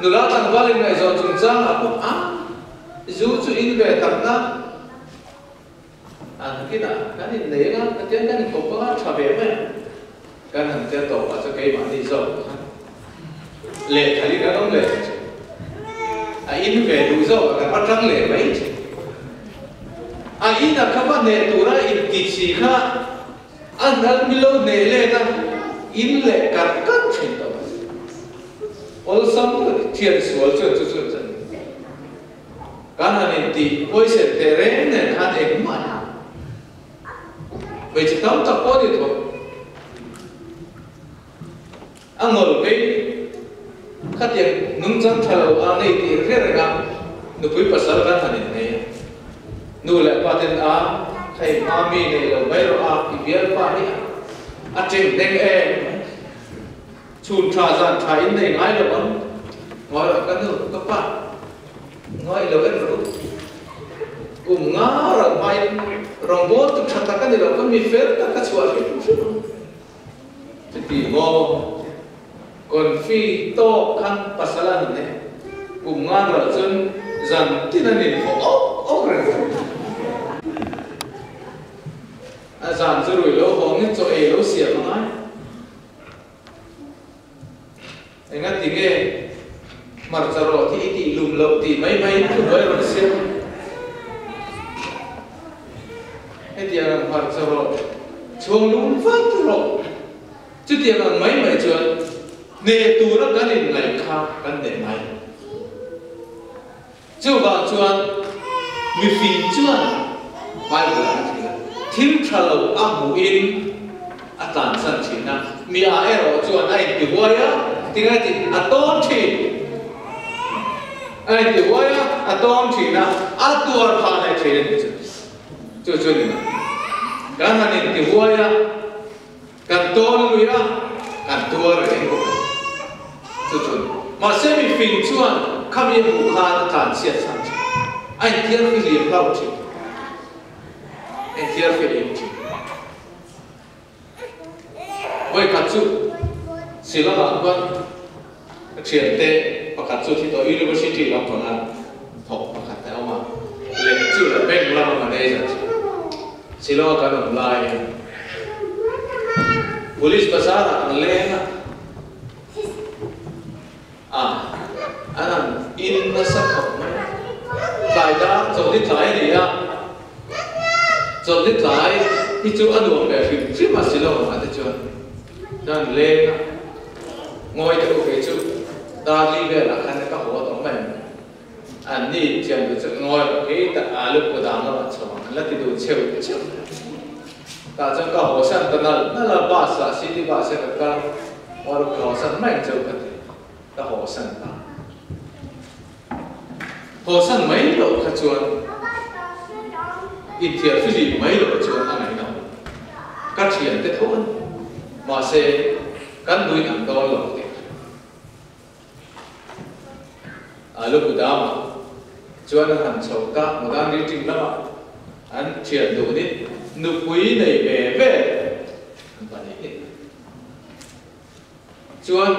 nula tlangval inngaihzawn chungchangah pawh a zu chu in ve tak na. An kinah kan innei anga ka tiang kan inkawp anga tha ve mai ang. Kan han tia tawpah chu keimahni zawk kha lehkhalin kan awm leh thin. A in ve duh zawkah kan va tang leh mai thin. A ina kha va hneh tura inti chi kha a nal milo hneh let a, in leh karh karh thin tawh a ni. Awlsam tak thian sual chuan chu chuan chan. Kan han intih huaisen teh reng nen khan engmah a ni. Hmeichhe tam tak pawh a ni tho. A ngawl phei khatiang nungchang tha lo a nei tih hre reng a, nupui pasal kan han innei a. Nu leh pa ten a, Hei hma mi nei lo mai rawh a, i bialpa hi a cheng hneng em mai. Chhun tha zan tha in nei ngai lo ang. Ngawi rawh ka nu, ka pa ngawi lo en rawh u. Kum nga ral hmain rawngbawl tu tha tak a ni lo, ka mi fel tak ka chhuah hrim hrim ang. Chuti maw confi tawk khan pasal a ni ne. Kum nga ral chuan zan tin an infawh awk awk reng tawh. A zan chu rui lo hawngin chaw ei lo siam a ngai. Engati nge hmarcha rawh hi i tih lum loh tih mai mai thu buai rawn siam a? Hetiang ang hmarcha rawh chhuang lum vat rawh. Chutiang ang mai mai chuan hneh tura kan inngaih kha kan hneh ngai lo. Chuvang chuan mifing chuan Bible an hrilh a, thil tha lo a hmuhin a tlansan thin a, mi ah erawh chuan a intihuai a, tinge tih a tawn thin. A intihuai a, a tawn thin a, a tuar phah leh thin a ni chu. Chu chu ni mai. Kan han intihuai a. Kan tawn lui a, kan tuar reng bawk a ni. Chu chu a ni. Mahse mi fing chuan khami a hmuh khan a tlan chhiat chhan thin. A inthiar fihlim hlauh thin. A inthiar fihlim thin. Vawikhat chu Shillong-ah khuan ka thiante pakhat chu thi tawh University lampanga thawk pakhat a awm a, leh chu la bank lama manager chu Shillong-a kan awm laiin Police bazar-ah kan leng a, a an han in nasa khawp mai a, tlai dar chawlhni tlai a ni a, chawlhni tlai hi chu a nuam leh hrim hrim a Shillong-ah te chuan. Chuan leng a ngawi deuh kei chu Darli velah khan ka haw tawh mai ang. An ni thiam duh chu ngawi rawh kei tak alu pawh dang lamah chho ang an la ti duh cheu cheu. Tah chuan ka haw san ta nal nal a bus ah city bus ah ka kal or ka haw san mai ang cheu ka ti ka haw san ta. Haw san mai loh kha chuan inthiar fihlim mai loh chuan a ngaihna awm. Ka thiante tho a ni. Mahse, kan duin an dawn lo tih ka hre. Alu Kudama chuan an han chho ta, Modern Reading lamah an thian dunin nupui nei ve ve an pahnih. Chuan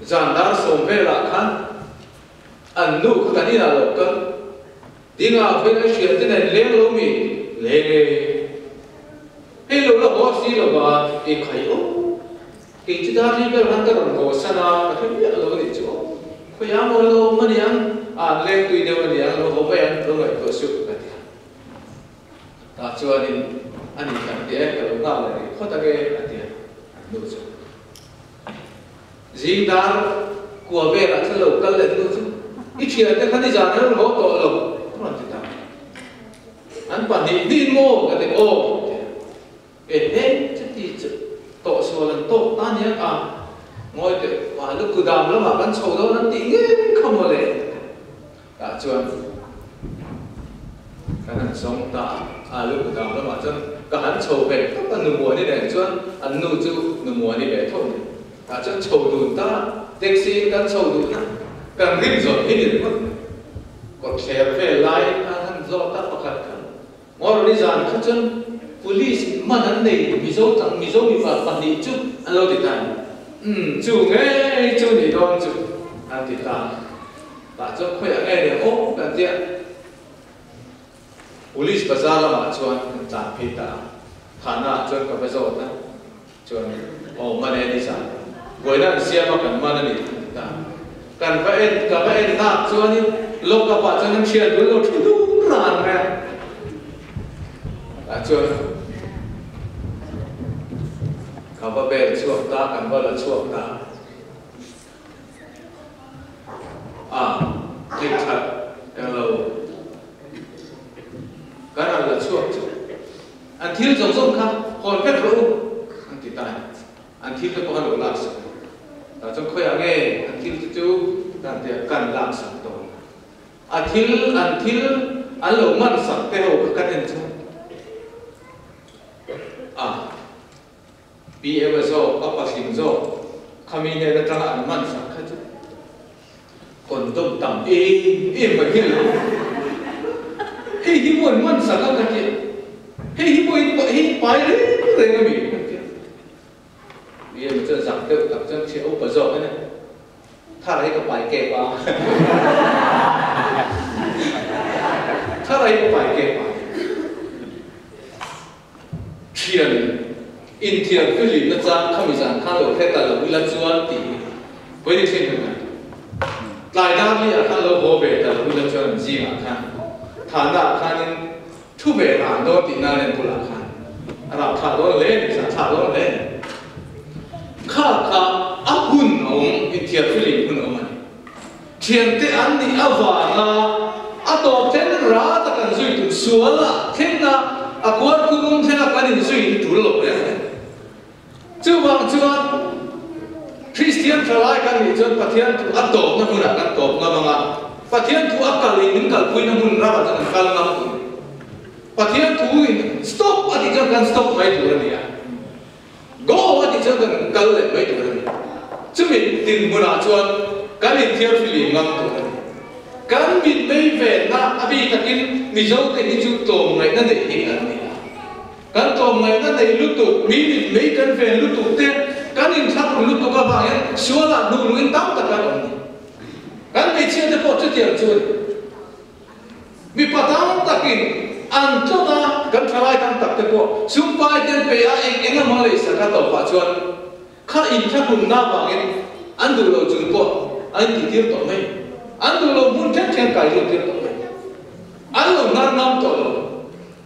zan dar sawm velah khan an nu kha kan inah lo kal dingah phei a hriat te nen leng lo mi leng e. Hei lo la haw si lova i khai aw. Kei chu dar li vel khan ka rawn haw san a, ka hre miah lo a nih chu aw. Khawiah maw lo awm a niang, a an leng tui deuh a niang, lo haw mai ang, lo ngaihtuah suh ka ti a. Tah chuanin a ni kan ti e, ka lo nghak leh rih phawt ange a ti a, an nu chu. Zing dar kua velah thil lo kal leh hnu chu i thiante kha nizan an rawn haw tawh lo a rawn ti ta. An pahnih hnih maw ka ti aw a ti a. Ehe chuti chu tawh sual an tawk ta aniang a, ngawi teh mah lukudam lamah kan chho dawn an tih ngei kha mawle a ti a. Tah chuan kan han sawm ta a, a lu kutang lamah chuan ka han chho ve tawp a, Numuani nen chuan an nu chu Numuani ve tho a ni. Tah chuan chho dun ta, taxi in kan chho dun a, kan rin zawt hi ni ringawt mai. Kawtthler vel laiin khan han zawt a pakhat khan, Ngawr nizan kha chuan police in man an nei Mizo tlang Mizo mipa pahnih chu an lo ti ta a ni. Umm chu ngei chu ni dawn chu an ti ta. Tah chuan khawiah nge ni aw kan tia. Police bazar lamah chuan kan tlan phei ta a, Thana ah chuan ka va zawt a, chuan aw man e nizan buaina an siam a kan man a ni an ti ta. Kan va en ka va en nak chuanin lock up ah chuan an thian dun lo thu dun ran mai a, tah chuan ka va bel chhuak ta, kan va la chhuak ta. A tih that eng lo kan rawn la chhuak chu an thil zawng zawng kha hawn vek rawh u an ti ta a ni. An thil te pawh an lo lak sak a ni. Tah chuan khawiah nge an thil te chu kan tia kan lak sak dawn a thil an thil an lo man sak te ho kha kan en chuan a PM a zawk, a pasling zawk, khami hnen atanga an man sak kha chu condom tam em em mai hi lo. Hei hi maw an man sak a ka tia, hei hi maw in hei pai reng reng a mi ka tia. PM chuan zak deuh tak chuan thiah upa zawk a nia, thar hi ka pai kep a, thar hi ka pai kep a. Thian inthiam filim na chang khami zan khan lo hre ta lo ila chuan tih hi vawi ni thleng vek a. Tlai dar li ah khan lo haw ve ta lo ila chuan an zingah khan thahna ah khanin thu ve ran dawn tih nan en bulah khan a rah thlah dawn hle a ni, zah thlah dawn hle a ni. Kha kha a hun a awm, inthiam filim hun a awm a ni. Thiante an nih avanga a tawp then rat a kan zui tum sual a thleng a, a kuar khum thleng a kan inzui hi tul lo reng a ni. Chuvang chuan Kristian thalai kan nih chuan Pathian thu a tawpna hmunah kan tawp ngam ang a, Pathian thu a kal in min kalpuina hmun ramah chuan kan kal ngam tur a ni. Pathian thu in stop a tih chuan kan stop mai tur a ni a. Go a tih chuan kan kal leh mai tur a ni. Chumi dinhmunah chuan kan inthiar fihlim ngam tur a ni. Kan mitmei venna a bi takin Mizote hi chu tlawmngaihna neih hi an ni a. Kan tlawmngaihna nei lutuk, mi mitmei kan ven lutuk te, kan inthlahrun lutuk avang hian sualah hnuh luhin tam tak kan awm ni. Kan hmeichhia te pawh chutiang chu a ni. Mipa tam takin an tlawt a, kan thalai tam tak te pawh sumpai ten pe a eng eng emaw lei sak a tawpah chuan kha inthlahrunna vangin an duh lo chung pawh an intihtir tawh mai. An duh lo hmun then then kai lut tir tawh mai. An lo hnar ngam tawh lo.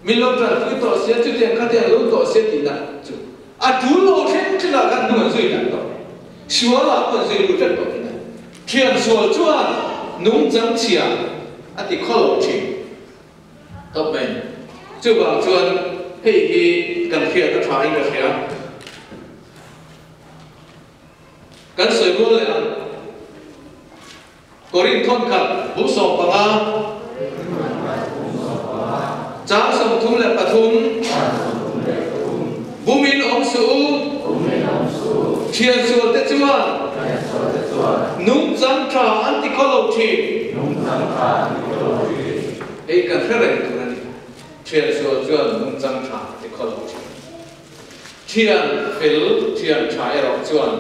Min lo tanpui tawh sia, chutiang khatiang lo tawh sia tihna chu a tul lo thleng thlengah khan hnung an zui dan tawh. Sualah pawh an zui lut vek tawh thin a. Thian sual chuan nungchang chhia a ti khaw lo thin tawp mai. Chuvang chuan hei hi kan hriat a tha in ka hria. Kan sawi rual leh ang. Korinth thawnkhat bu 15, chang 33, Bumin awm suh u, thian sualte chuan nungchang tha an ti khaw lo thin. Hei kan hre reng tur a ni, thian sual chuan nungchang tha an ti khaw lo thin. Thian fel, thian tha erawh chuan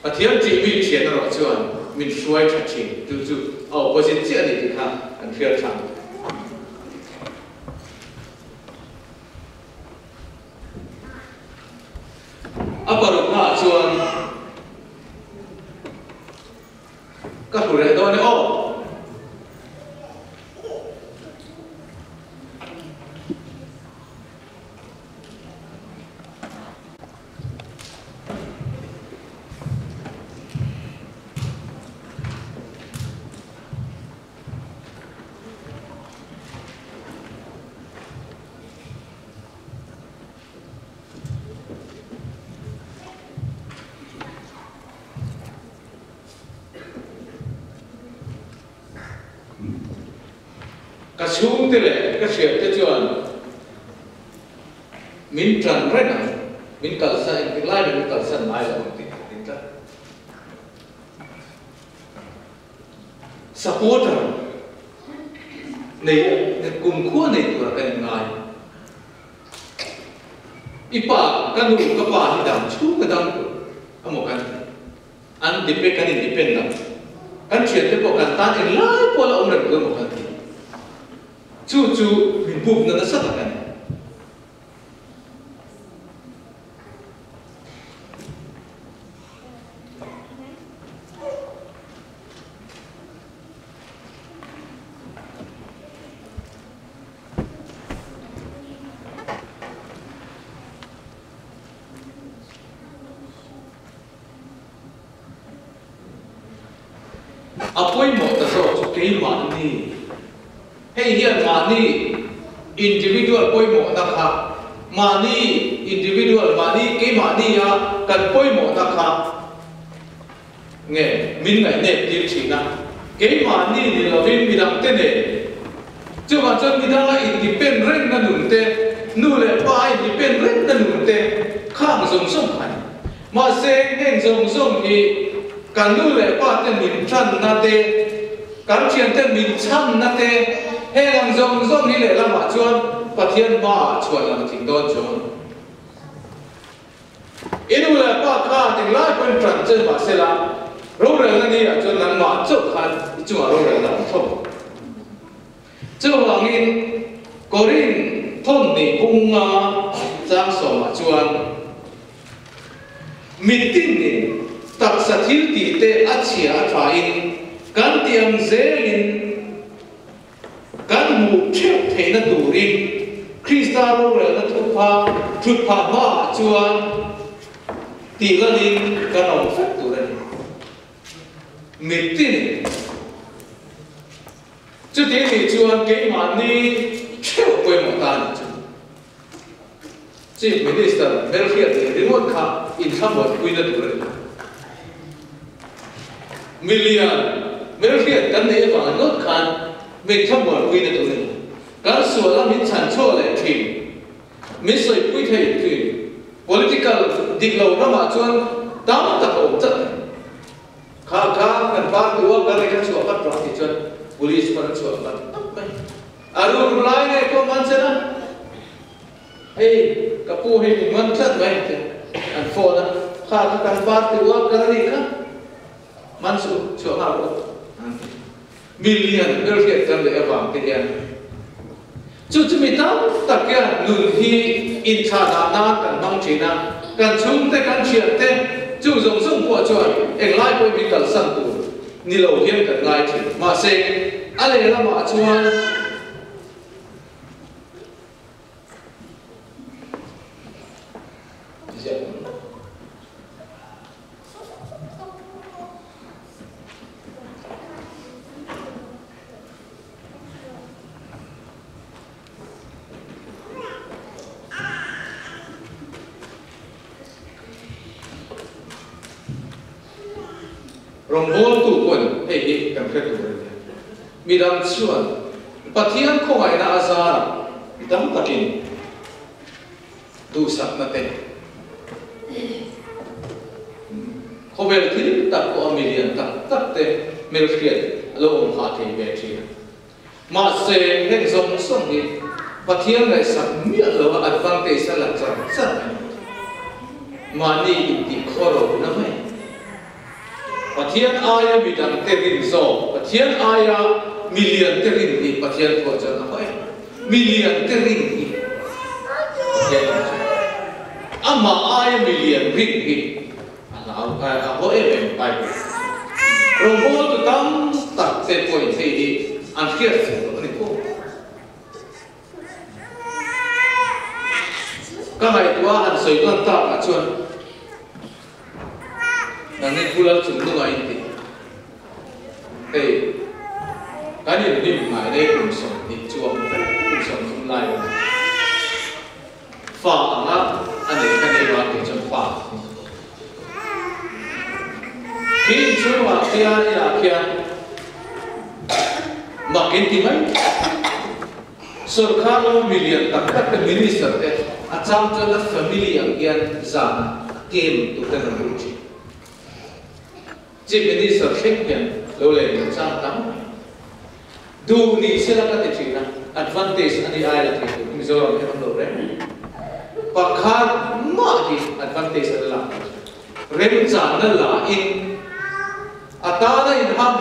Pathian tih mi thian erawh chuan min hruai tha thin chu chu a opposite chiah a ni tih kha kan hriat thlang. A parukna ah chuan ka hlu reh dawn e aw. Ka chhungte leh ka hriatte chuan Min tan reng ang, min kalsan engtik lai min kalsan ngai lo ang tih ka ring tlat. Supporter nei kumkhua nei tura kan inngai. I pa, ka nu, ka pa hi dam chhung a dam tur emaw kan ti. An depend, kan independ ang. Kan thiante pawh kan tan englai pawh la awm reng tur emaw kan ti. Chu chu min bumna nasa tak a ni. A pawimawh ta zawk chu keimahni, hei hian mahni individual pawimawhna kha, mahni individual, mahni keimahnia kan pawimawhna kha nge min ngaihnep tir thin a, keimahni ni lovin midangte nen. Chuvang chuan midanga independ rengna nun te, nu leh pa a independ rengna nun te khang zawng zawng kha a ni. Mahse, heng zawng zawng hi kan nu leh pa te min tanna te, kan thian te min chhanna te, heng ang zawng zawng hi lehlamah chuan Pathian hmaah chhuan lang thing dawn chuang. I nu leh pa khan englai pawhin tan che mahsela, rorelna ni ah chuan nangmah chauh khan i chungah rorelna a awm tho. Chuvangin Korin thawn hnih bunga chang sawmah chuan mitinin taksa thil tih te a chhia a thain kan tih ang zelin kan hmuh theuh theihna turin Krista rorelna thupha thutphah hmaah chuan tih lalin kan awm fek tur a ni. Mitinin. Chuti nih chuan keimahni theuh pawimawh ta a nih chu. Chief Minister hmelhriat leh ringawt kha inthlamuanpuina tur a ni lo. Milian hmelhriat kan neih avang ringawt khan min thlamuanpuina tur a ni lo. Kan suala min chhanchhuah leh thin, min sawipui thei thin political dik lo ramah chuan tam tak a awm tlat mai. Kha kha kan party worker nih kha chhuah vat rawh a tih chuan police pawn a chhuah vat vat mai. A ruk lai nge pawh man chen a, hei ka pu hi min man tlat mai a ti a, an phone a, kha kha kan party worker a nih kha man suh chhuah nghal rawh an ti. Million hmelhriat kan leh avang te hian chu chu mi tam tak hian nun hi inthlanah nan kan hmang thin a, kan chhungte kan thiante chu zawng zawng pawh chuan englai pawhin min kalsan tur ni lo hian kan ngai thin. Mahse a lehlamah chuan. Rawngbawltu pawn hei hi kan hre tur a nia. Midang chuan Pathian khawngaihna a zarah mi tam takin duhsakna te, khawvel thil tak pawh a milian tak tak te hmelhriat a lo awm phah thei ve thin a. Mahse, heng zawng zawng hi Pathian ngaihsak miah lo a advantage a la char char a ni. Mahni intih khaw ro na mai. Pathian aia midang te rin zawk, Pathian aia milian te rin hi Pathian thuah chuan a haw em? Milian te rin hi Pathian awm chuan amah aia milian rin hi a hlau a haw em em Bible ah chuan. Rawngbawltu tam tak te pawhin hei hi an hriat fuh loh a ni fo. Ka ngaihtuah a han sawi lan takah chuan nangni Pulal Chungnunga in ti hei kan inhlim ngai nei kum 20 chuang vek kum 30 lai a ni. Fa anga a nei ka nei vang tih chuan fa a ni. Khi inchhungah khian inah khian mak in ti mai. Sorkar lama milian tak tak te minister te a chang chuan a family ang hian zan a kem tur ten an ru thin. Chief Minister thleng hian lo len lo chang tam mai. Duh ni sela ka ti thin a, advantage a ni ai la thei tur hi Mizoram hian awm lo reng. Pakhat mah hi advantage a la lak lo. Remchanna la in a tana inham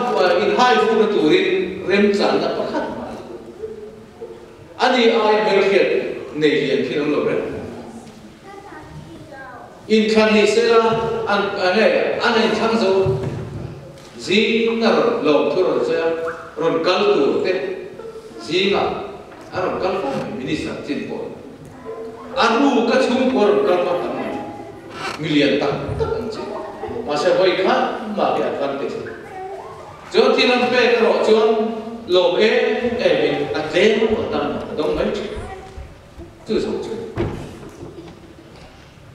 inhai furna turin remchanna pakhat mah a la. Ani aia hmelhriat nei lian thin awm lo reng. Inthlan ni sela an nge an inthlang zo zing a rawn lawm thu rawn sawi a, rawn kal tur te zingah a rawn kal fo mai Minister chin pawh a ruk a chhungkua rawn kal fo tam mai milian tak tak ang chi mahse vawi khat mah hi advantage a ni. Chuan thil an pek erawh chuan lawm em em in a tlem a tam a dawng mai thin. Chu zawng chu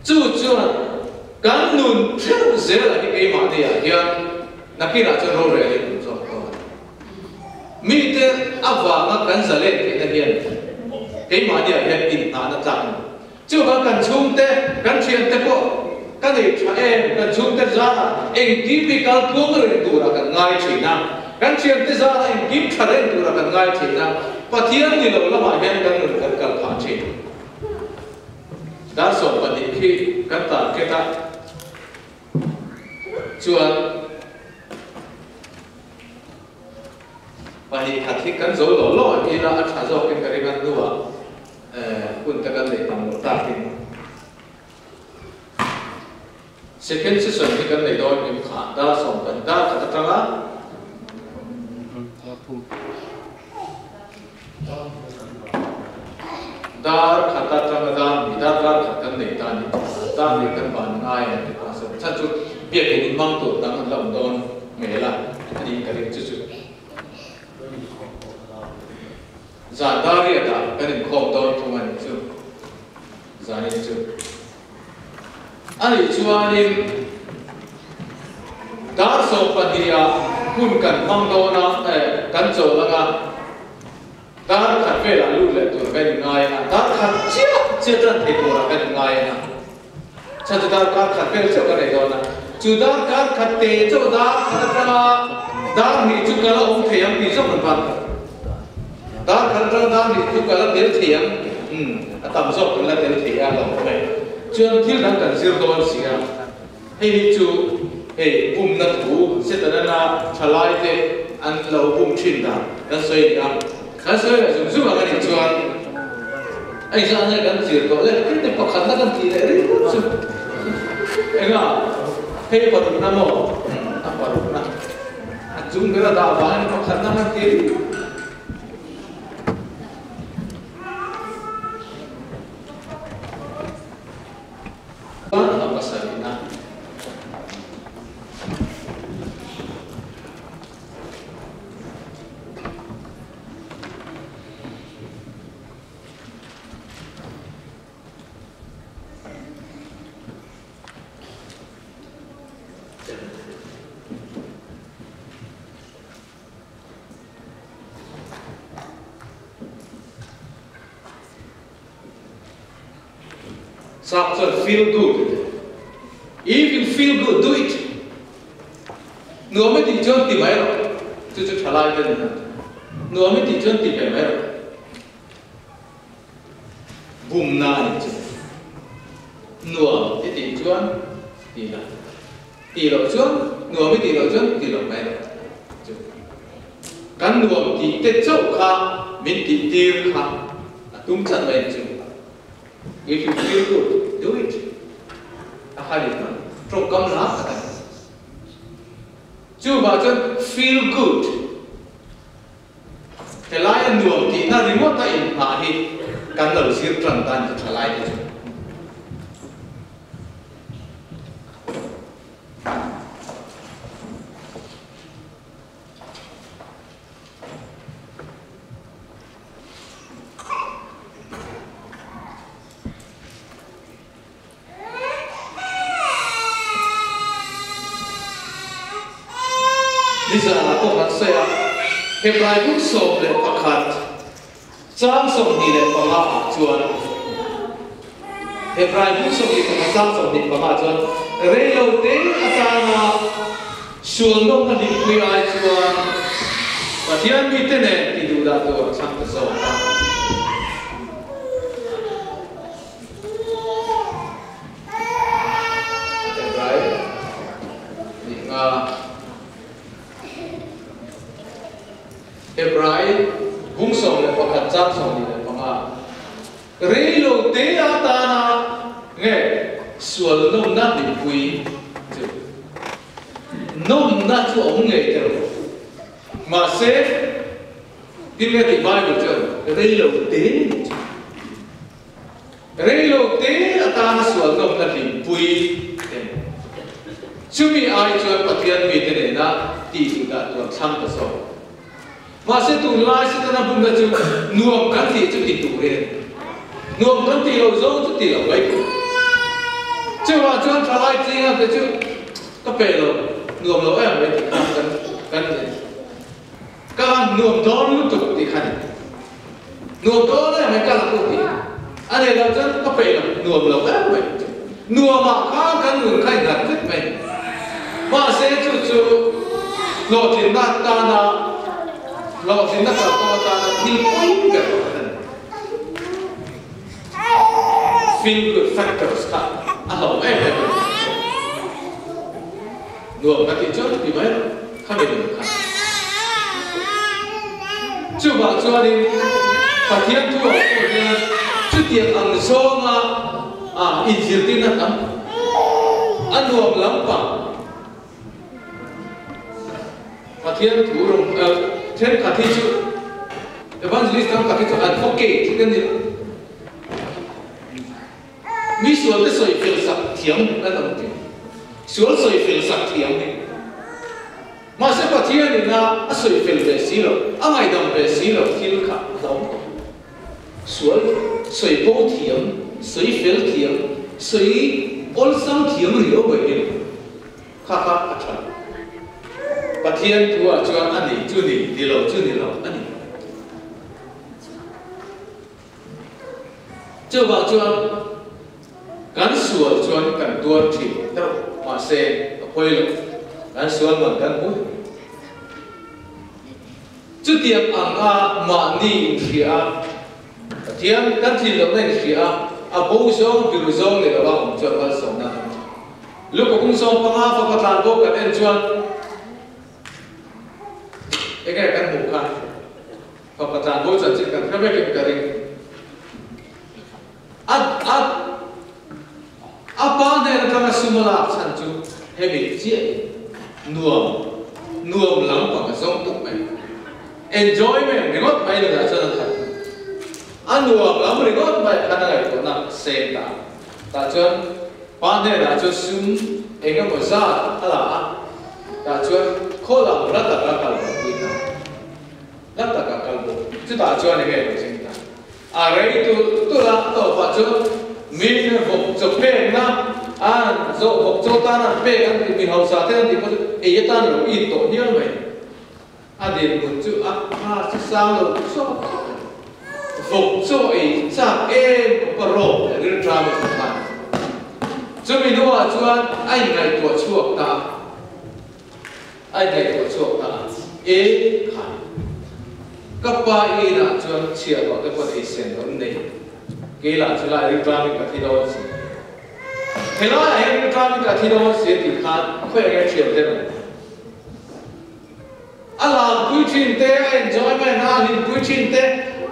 Chu chuan kan nun theuh zel a hi keimahni ah hian nakinah chuan rorel in awm zawk dawn a ni. Mite avanga kan zalen theihna hian keimahni ah hian inhnahna tlak a ni. Chuvang kan chhungte, kan thiante pawh ka nei tha em, kan chhungte zarah engkim hi kal tluang reng turah kan ngai thin a, kan thiante zarah engkim tha reng turah kan ngai thin a, Pathian ni lo lamah hian kan nun kan kal phah thin. Dar 12 khi kan target a chuan pahnih khat hi kan zo lo lo ila a tha zawkin ka ring a hnuah hun te kan neih tam loh takin second session hi kan nei dawn em kha dar 12 dar khat atanga Dar khat atanga dar hnih, dar kar khat kan nei ta a ni. Dar hnih kan van ngai a ti ta a, chhan chu biakinn in hmang tur dang an la awm dawn hmel a, a niin ka ring chu chu. Zan dar riatah kan inkhawm dawn thung a nih chu, zanin chu. A nih chuanin dar 12 ah hun kan hmang dawn a, kan chawl ang a, dar khat velah lut leh tur kan inngai ang a, dar khat chiah chiah tan thei turah kan inngai ang a, chhan chu dar kar khat vel chauh kan nei dawn a, chu dar kar khat te chauh dar khat atanga dar hnih chu ka la awm thei ang tih zawk an van khat. Dar khat atanga dar hnih chu ka la tel thei ang, umm, a tam zawk kan la tel thei a lo mai. Chuan thil dang kan zir dawn si a, hei hi chu hei bumna thu Setanana thalai te an lo bum thin dan kan sawi a ni a, kan sawi leh zung zung ang a nih chuan a inzah nge kan zir tawh le, heti pakhatna kan tih leh ringawt chu enga hei parukna maw, umm, a parukna. A chung ber a dah vangin pakhatna hman tir chuan a pasarihna. Sap chuan feel good a ti. If you feel good, do it. Nuam i tih chuan ti mai rawh. Chu chu thalai te ni a. Nuam i tih chuan ti ve mai rawh. Bumna a nih chu. Nuam i tih chuan ti la, tih loh chuan nuam i tih loh chuan ti lo mai rawh chu. Kan nuam tih te chauh kha min tih tir kha a tum chat mai chu. If you feel good, do it. A hari hman tawngkam lam tak a ni. Chuvah chuan feel good. Helaia nuam tihna ringawt a inhmah hi kan lo zir tan tan chu tha lai te chu. Nizanah pawh kan sawi a, Hebrai buk 11 chang 25 ah chuan Hebrai buk 21 chang 25 ah chuan reilo te atana sualnawmna hlimpui ai chuan Pathian mite nen ti duhdah tur a chhang ta zawk a. Hebrai nih nga. Hebrai bung 11 chang 25. te atana nge sual nawmna hlimpui chu nawmna chu a awm ngei teh rawh. Mahse, tin nge tih Bible chuan rei lo te chu rei lo te atana sual nawmna hlimpui te chumi ai chuan Pathian mite nena tih duh dah tur thlang ta zawk. Mahse tunlai Setana bumna chu nuam kan tih chu ti turin a ni. Nuam kan tih loh zawng chu ti lo mai tur. Chuvang chuan thalai tlinga te chu ka pe lo, nuam lo em mai tih kha kan kan ni. Ka han nuam dawn lutuk tih kha ni. Nuam dawn em mai ka la u tih a nei loh chuan ka pe lo, nuam lo em mai. Nuamah khan kan nun kha innghat vek mai. Mahse chu chu hlawhtlinna atana hlawhtlinna kalkawng atana thil pawi ber pakhat a ni. Feel good factors kha a hlauh em em a ni. Nuam ka tih chuan ti mai rawh, khami nun kha. Chuvang chuanin Pathian thu ah pawh hian chutiang ang zawnga inzirtirna tam a nuam lampang Pathian thu rawng thenkhat hi chu Evangelist tam tak hi chu advocate hi kan ni lo. Mi sualte sawi fel sak thiam kan awm tih. Sual sawi fel sak thiam hi. Mahse Pathian in a a sawi fel ve si lo, a ngaihdam ve si lo thil kha a hlawm tawh. Sual sawi bo thiam, sawi fel thiam, sawi awlsam thiam riau mai hi kha kha a tha lo. Pathian thu ah chuan a ni chu ni, ni lo chu ni lo a ni. Chuvang chuan kan sual chuan kan tuar thin deuh, mahse a pawi lo, kan sual man kan hmu thei. Chutiang anga mahni inhria a, Pathian kan thin lohna inhria a, a bo zawng biru zawng ni lova awm chuan malsawmna kan hmu. Luka kum 15 fapa tlan bawk kan en chuan enge kan hmuh kha? Fapa tlan bo chanchin kan hre vekin ka ring. A a a pa hnen atanga sum a lak chhan chu hemi chiah in nuam nuam lam pang a zawng tawp mai. Enjoyment ringawt mai nunah chuan a khat. A nuam lam ringawt mai khan a ngaihtuahna seng ta a. Tah chuan pa hnenah chuan sum eng emaw zat a la a, tah chuan khaw lam la taka kal bo pui ta. Hla taka kal bawk. Chutah chuan enge lo ching ta? A rei tulh tulh a, tawpah chuan min vawk chaw pekna an zawh vawk chaw tan an pek an tih mi hausa te an tih pawh chu ei atan lo it tawh hial mai. A dinhmun chu a class chu sang lo zawk khawp mai. Vawk chaw ei chak em khawpa rawk leh rilṭam in khan. Chumi hnuah chuan a inngaihtuah chhuak ta a. A ingaihtuah chhuak ta a, E khai, ka pa inah chuan chhiahhlawh te pawh ei sen lo nei, kei lah chu lai rilṭamin ka thi dawn si. Helaiah hian rilṭamin ka thi dawn si a tih khan khawi enge ṭhian te rawn? A lam pui ṭhin te, a enjoyment a, a hlim pui ṭhin te,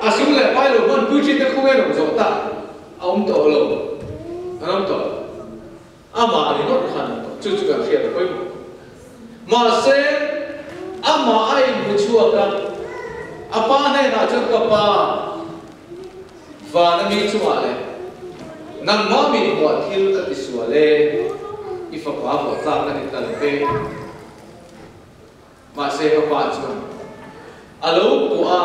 a sum leh pai lo hman pui ṭhin te khawnge rawn zawh ta a awm tawh lo, an awm tawh lo. Amah ringawt khan a tawh. Chu chu kan hriat a pawimawh. Mahse, amah a inhmu chhuak a, a pa hnenah chuan ka pa, vana mi chungah leh nangmah min hmuah thil ka ti sual e, i fapa vuah tlak ka ni ta lo ve. Mahse, ka pa chuan a lo kuah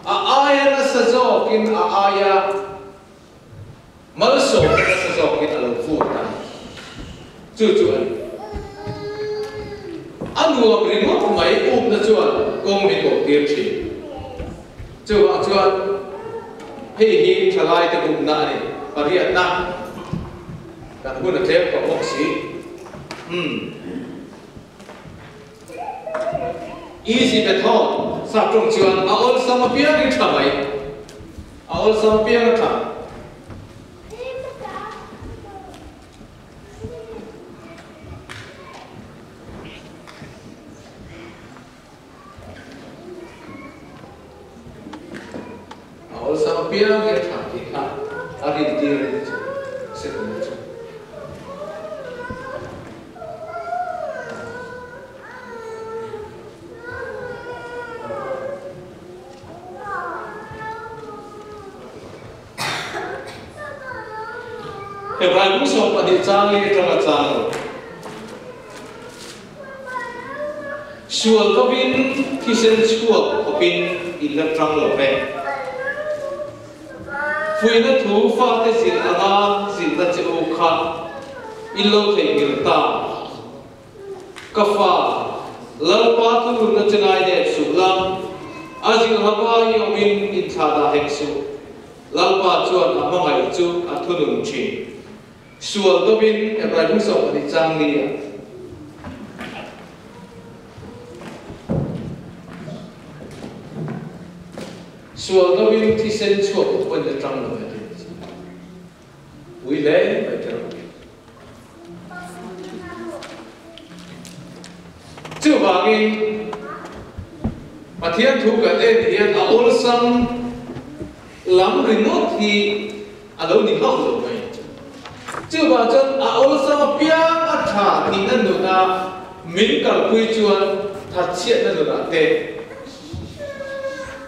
a, a aia nasa zawkin a aia Malsawmna nasa zawkin a lo vur ta a ni. Chu chu a ni. A nuam ringawt mai upna chuan kawng min bawh tir thin. Chuvang chuan hei hi thalaite bumna a ni. Pariatna kan hun a tlem tawh bawk si. Umm. Easy method, sap tawng chuan a awlsam apiangin tha mai. A awlsam apiang a tha. A awlsam apiangin a tha tih kha a rin. rin tir a nih chu Setana chu. Hebrai bung 12 chang li atanga chang lo. Sual dovin thisen chhuak khawpin in la tang lo ve. Fuihna thu fate zilh anga zilhna che u kha in lo theihnghilh ta. Ka fa, Lalpa thununna che ngai nep suh la, a zilh hava i awmin inthlah dah hek suh. Lalpa chuan a hmangaih chu a thunun thin. Sual dovin Hebrai bung 12 chang li a. Sual dovin thisen chhuak u pawn la tang lo e tih chu pui hle mai teh rawh. Chuvangin Pathian thu kan en hian a awlsam lam ringawt hi a lo ni hauh lo mai. Chuvang chuan a awlsam apiang a tha tihna nuna min kalpui chuan thatchhiatna nunah te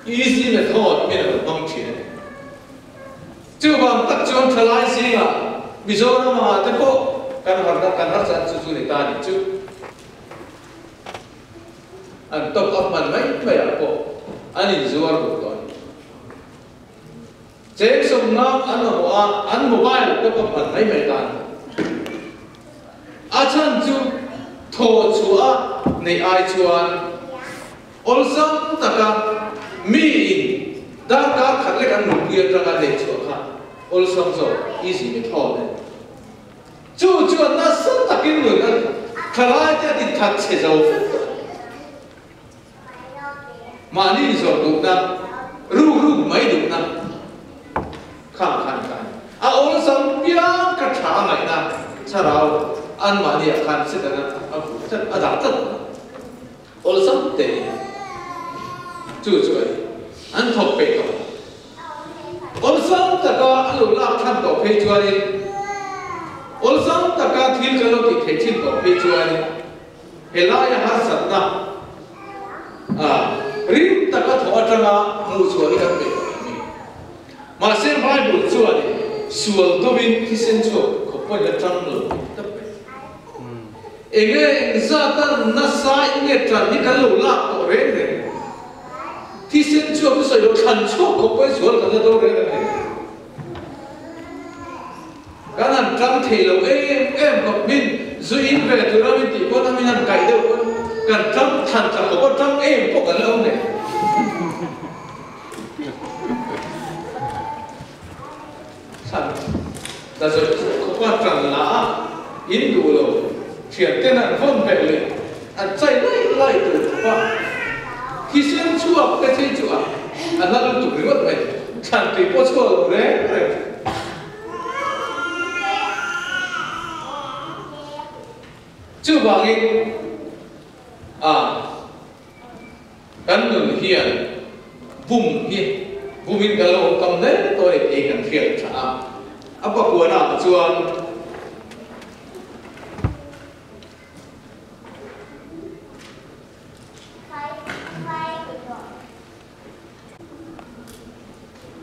easy method min a lo hmang thin a ni. Chuvang tak chuan thalai zingah Mizoram angah te pawh kan harna kan harsa chu chu ni ta nih chu. An top up hman mai mai ah pawh an inzuar duh tawh a ni. Cheng sawmna an mamawh a, an mobile te pawh hman mai mai tan. A chhan chu thaw chhuah a neih ai chuan awlsam taka miin darkar khat lek an nunpui atanga neih chhuah kha awlsam zawk, easy method, a ni. Chu chuan nasa takin nun a thalai te a ti that chhe zo vek tawh. Mahni inzawrh duhna, ruk ruk mai duhna khang khan ka ani. A awlsam piang ka tha a ngaihna thlarau anmahni ah khan Setana a vuh tlat, a dah tlat a. Awlsam te in chu chu a ni. An thawk peih tawh. Awlsam taka a lo lak than tawh phei chuanin, awlsam taka thil kan lo tih theih thin tawh phei chuanin, Helaia harsatna a rim taka thawh atanga hmuhchhuah hi kan peih tawh em ni? Mahse Bible chuan sual dovin thisen chhuak khawp pawhin a tang lo tih tak mai. Enge engzata nasa in nge tan hi kan lo lak tawh reng reng? Thisen chhuak chu sawi lo thlan chhuak khawp pawhin sual kan la do reng reng em? Kan han tang thei lo em em khawp min zu in ve tura min tih pawn a min han kaih deuh pawn kan tang than tla khawp a tang em pawh kan la awm leh. Thlan tla zawih khawp a tang la a in duh lo thian ten an vawn beh leh an chai lai lai tur khawp a thisen chhuak te phei chu a a na lutuk ringawt mai thlan tui pawh chhuak lo reng reng. Chuvangin a kan nun hian bum hi bumin kan lo awm tam hle tawh a ni tih kan hriat tha a. A pakuanah chuan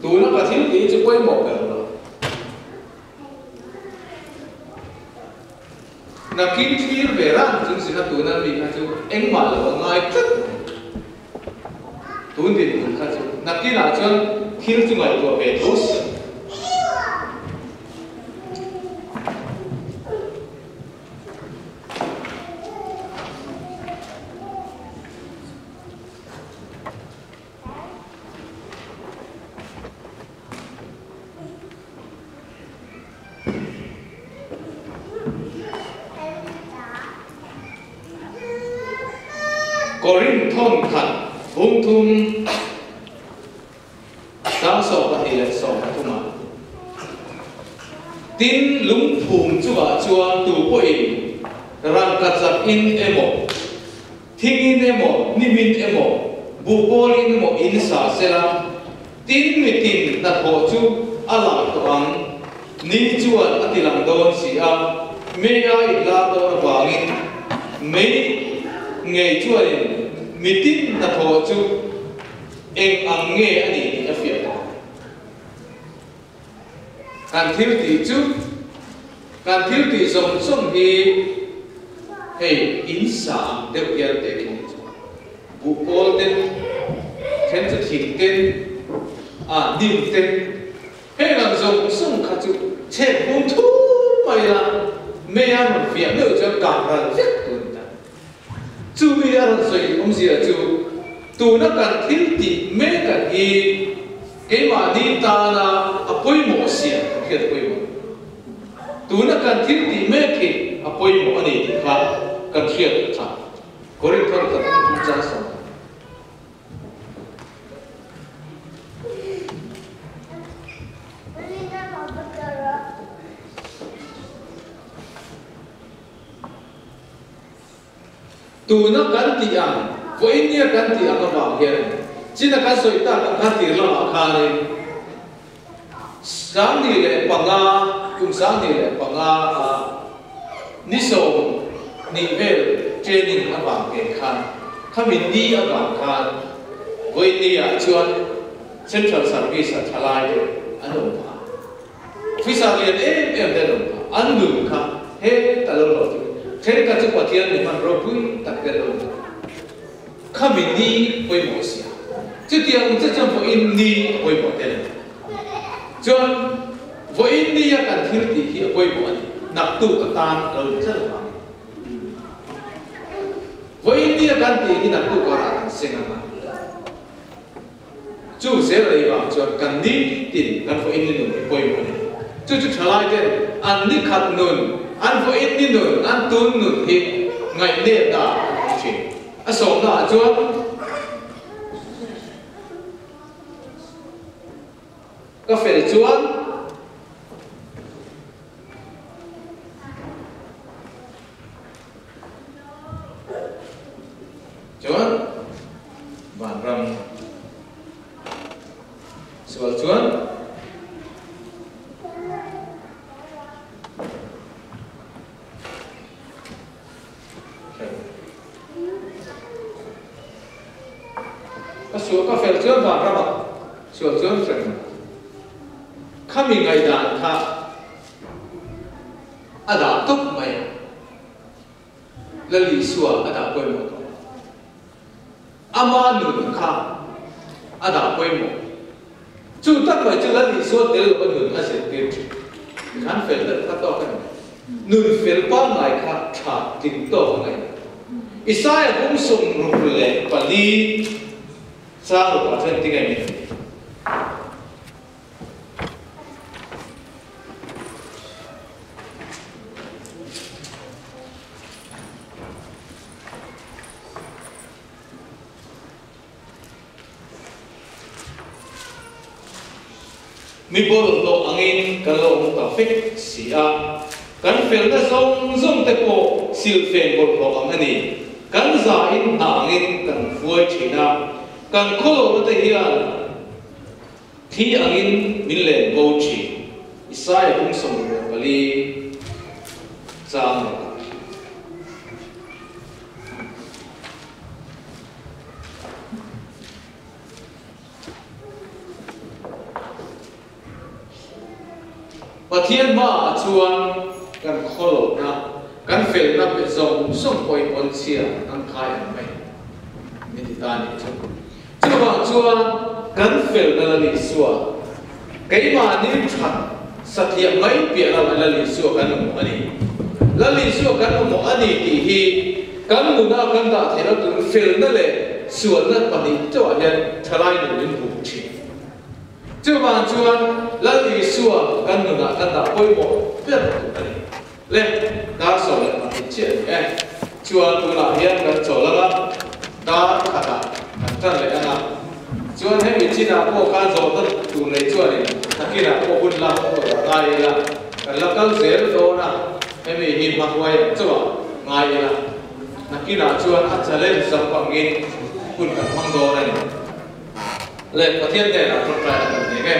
Tuna ka thil tih chu pawimawh ber lo. Nakin thlir ve ran chung sina tuna mi kha chu engmah lo a ngai tlat mai. Tun dinhmun kha chu nakinah chuan thil chu ngaihtuah ve tho si. Korinth thawnkhat bung thum sang 12 leh 13 ah tin lungphum chungah chuan tu pawhin rangkachak in emaw Thingin emaw, hnimin emaw, buhpawlin emaw in sa sela, tin mitin hnathawh chu a lang tawh ang. Ni chuan a ti lang dawn si a, mei a inlar dawn avangin mei ngei chuanin mitin hnathawh chu eng ang nge a nih tih a fiah tawh. Kan thil tih chu, kan thil tih zawng zawng hi hei in sa ang deuh hian teh khin chu buh pawl ten, then chu thing ten, ah hnim ten, heng ang zawng zawng kha chu chhek bung thur mai la, mei a rawn fiah meuh chuan kang ral vek tur a ni ta. Chu mi a rawn sawi awmzia chu tuna kan thil tih mek hi keimahni tana a pawimawh sia kan hriat pawimawh. Tuna kan thil tih mek hi a pawimawh a ni tih kha kan hriat a tha. Korinthar khat thum chang sawm. Tuna kan tih ang, vawiin nia kan tih ang avang hian china kan sawi tak ang kha tir lamah khanin 2005, kum 2005 a ni 20 vel training avang ke khan, khami ni avang khan vawiin niah chuan Central Service a thalai te an awm phah. Officer lian em em te an awm kha, an nun kha he ta lo hlawh chu thenkhat chu Pathian mi hman ropui tak te an awm kha. Khami ni pawimawh sia. Chutiang che chuan vawiin ni a pawimawh tel a ni. Chuan vawiin ni a kan thil tih hi a pawimawh a ni, naktuk atan a lo ni tlat avangin. Vawiin ni a kan tih hi naktuk ah kan seng anga. Chu zel rei vang chuan kan nitin kan vawiin ni nun hi pawimawh a ni. Chu chu thalai ten an ni khat nun, an vawiin ni nun, an tun nun hi ngaihnepna ah an hmang thin. A sawmna ah chuan ka fel chuan Chuan vanram sual chuan Ka sual ka fel chuan vanramah sual chuan hrem khami ngaihdan kha a dah tawp mai a. Lal Isua a dah pawimawh tawh. Ama nun kha a dah pawimawh. Chu tak mai chu Lal Isua tel loh a nun a zirtir thin. Tikhan fel deuh kha tawk a ni. Nun fel pangngai kha tha tling tawk a ngaih. Isaia bung 64 chang rukah chuan tinge min ti? Mi bawlhhlawh angin kan lo awm ta fek si a, kan felna zawng zawng te pawh silfen bawlhhlawh ang a ni. Kan zain hna angin kan fuai thin a, kan khawlohna te hian Thi angin min len bo thin. Isaia bung 64 chang leh tak. Pathian hmaah chuan kan khawlawhna, kan felna pe zawng zawng pawhin pawnchhia an khai ang mai min ti ta nih chu. Chuvang chuan kan felna Lal Isua, keimahni that satliah mai piah lamah Lal Isua kan mamawh a ni. Lal Isua kan mamawh a ni tih hi kan nuna kan dah theihna tur felna leh sualna pahnih chauhah hian thalai nun min buk thin. Chuvang chuan Lal Isua kan nunah kan dah pawimawh ber tur a ni. Le, dar 12 chiah a ni e. Chuan tunah hian kan chawl ang a, dar khatah kan tan leh ang a. Chuan hemi chinah pawh khan zawhna tur nei chuanin nakinah pawh hun lak a tur a ngai ila, kan la kal zel dawn a, hemi hi hma huai ang chauh a ngai ila. Nakinah chuan a challenge zawk angin hun kan hmang dawn a ni. Le, Pathian hnenah tawngtai a kan nei nge?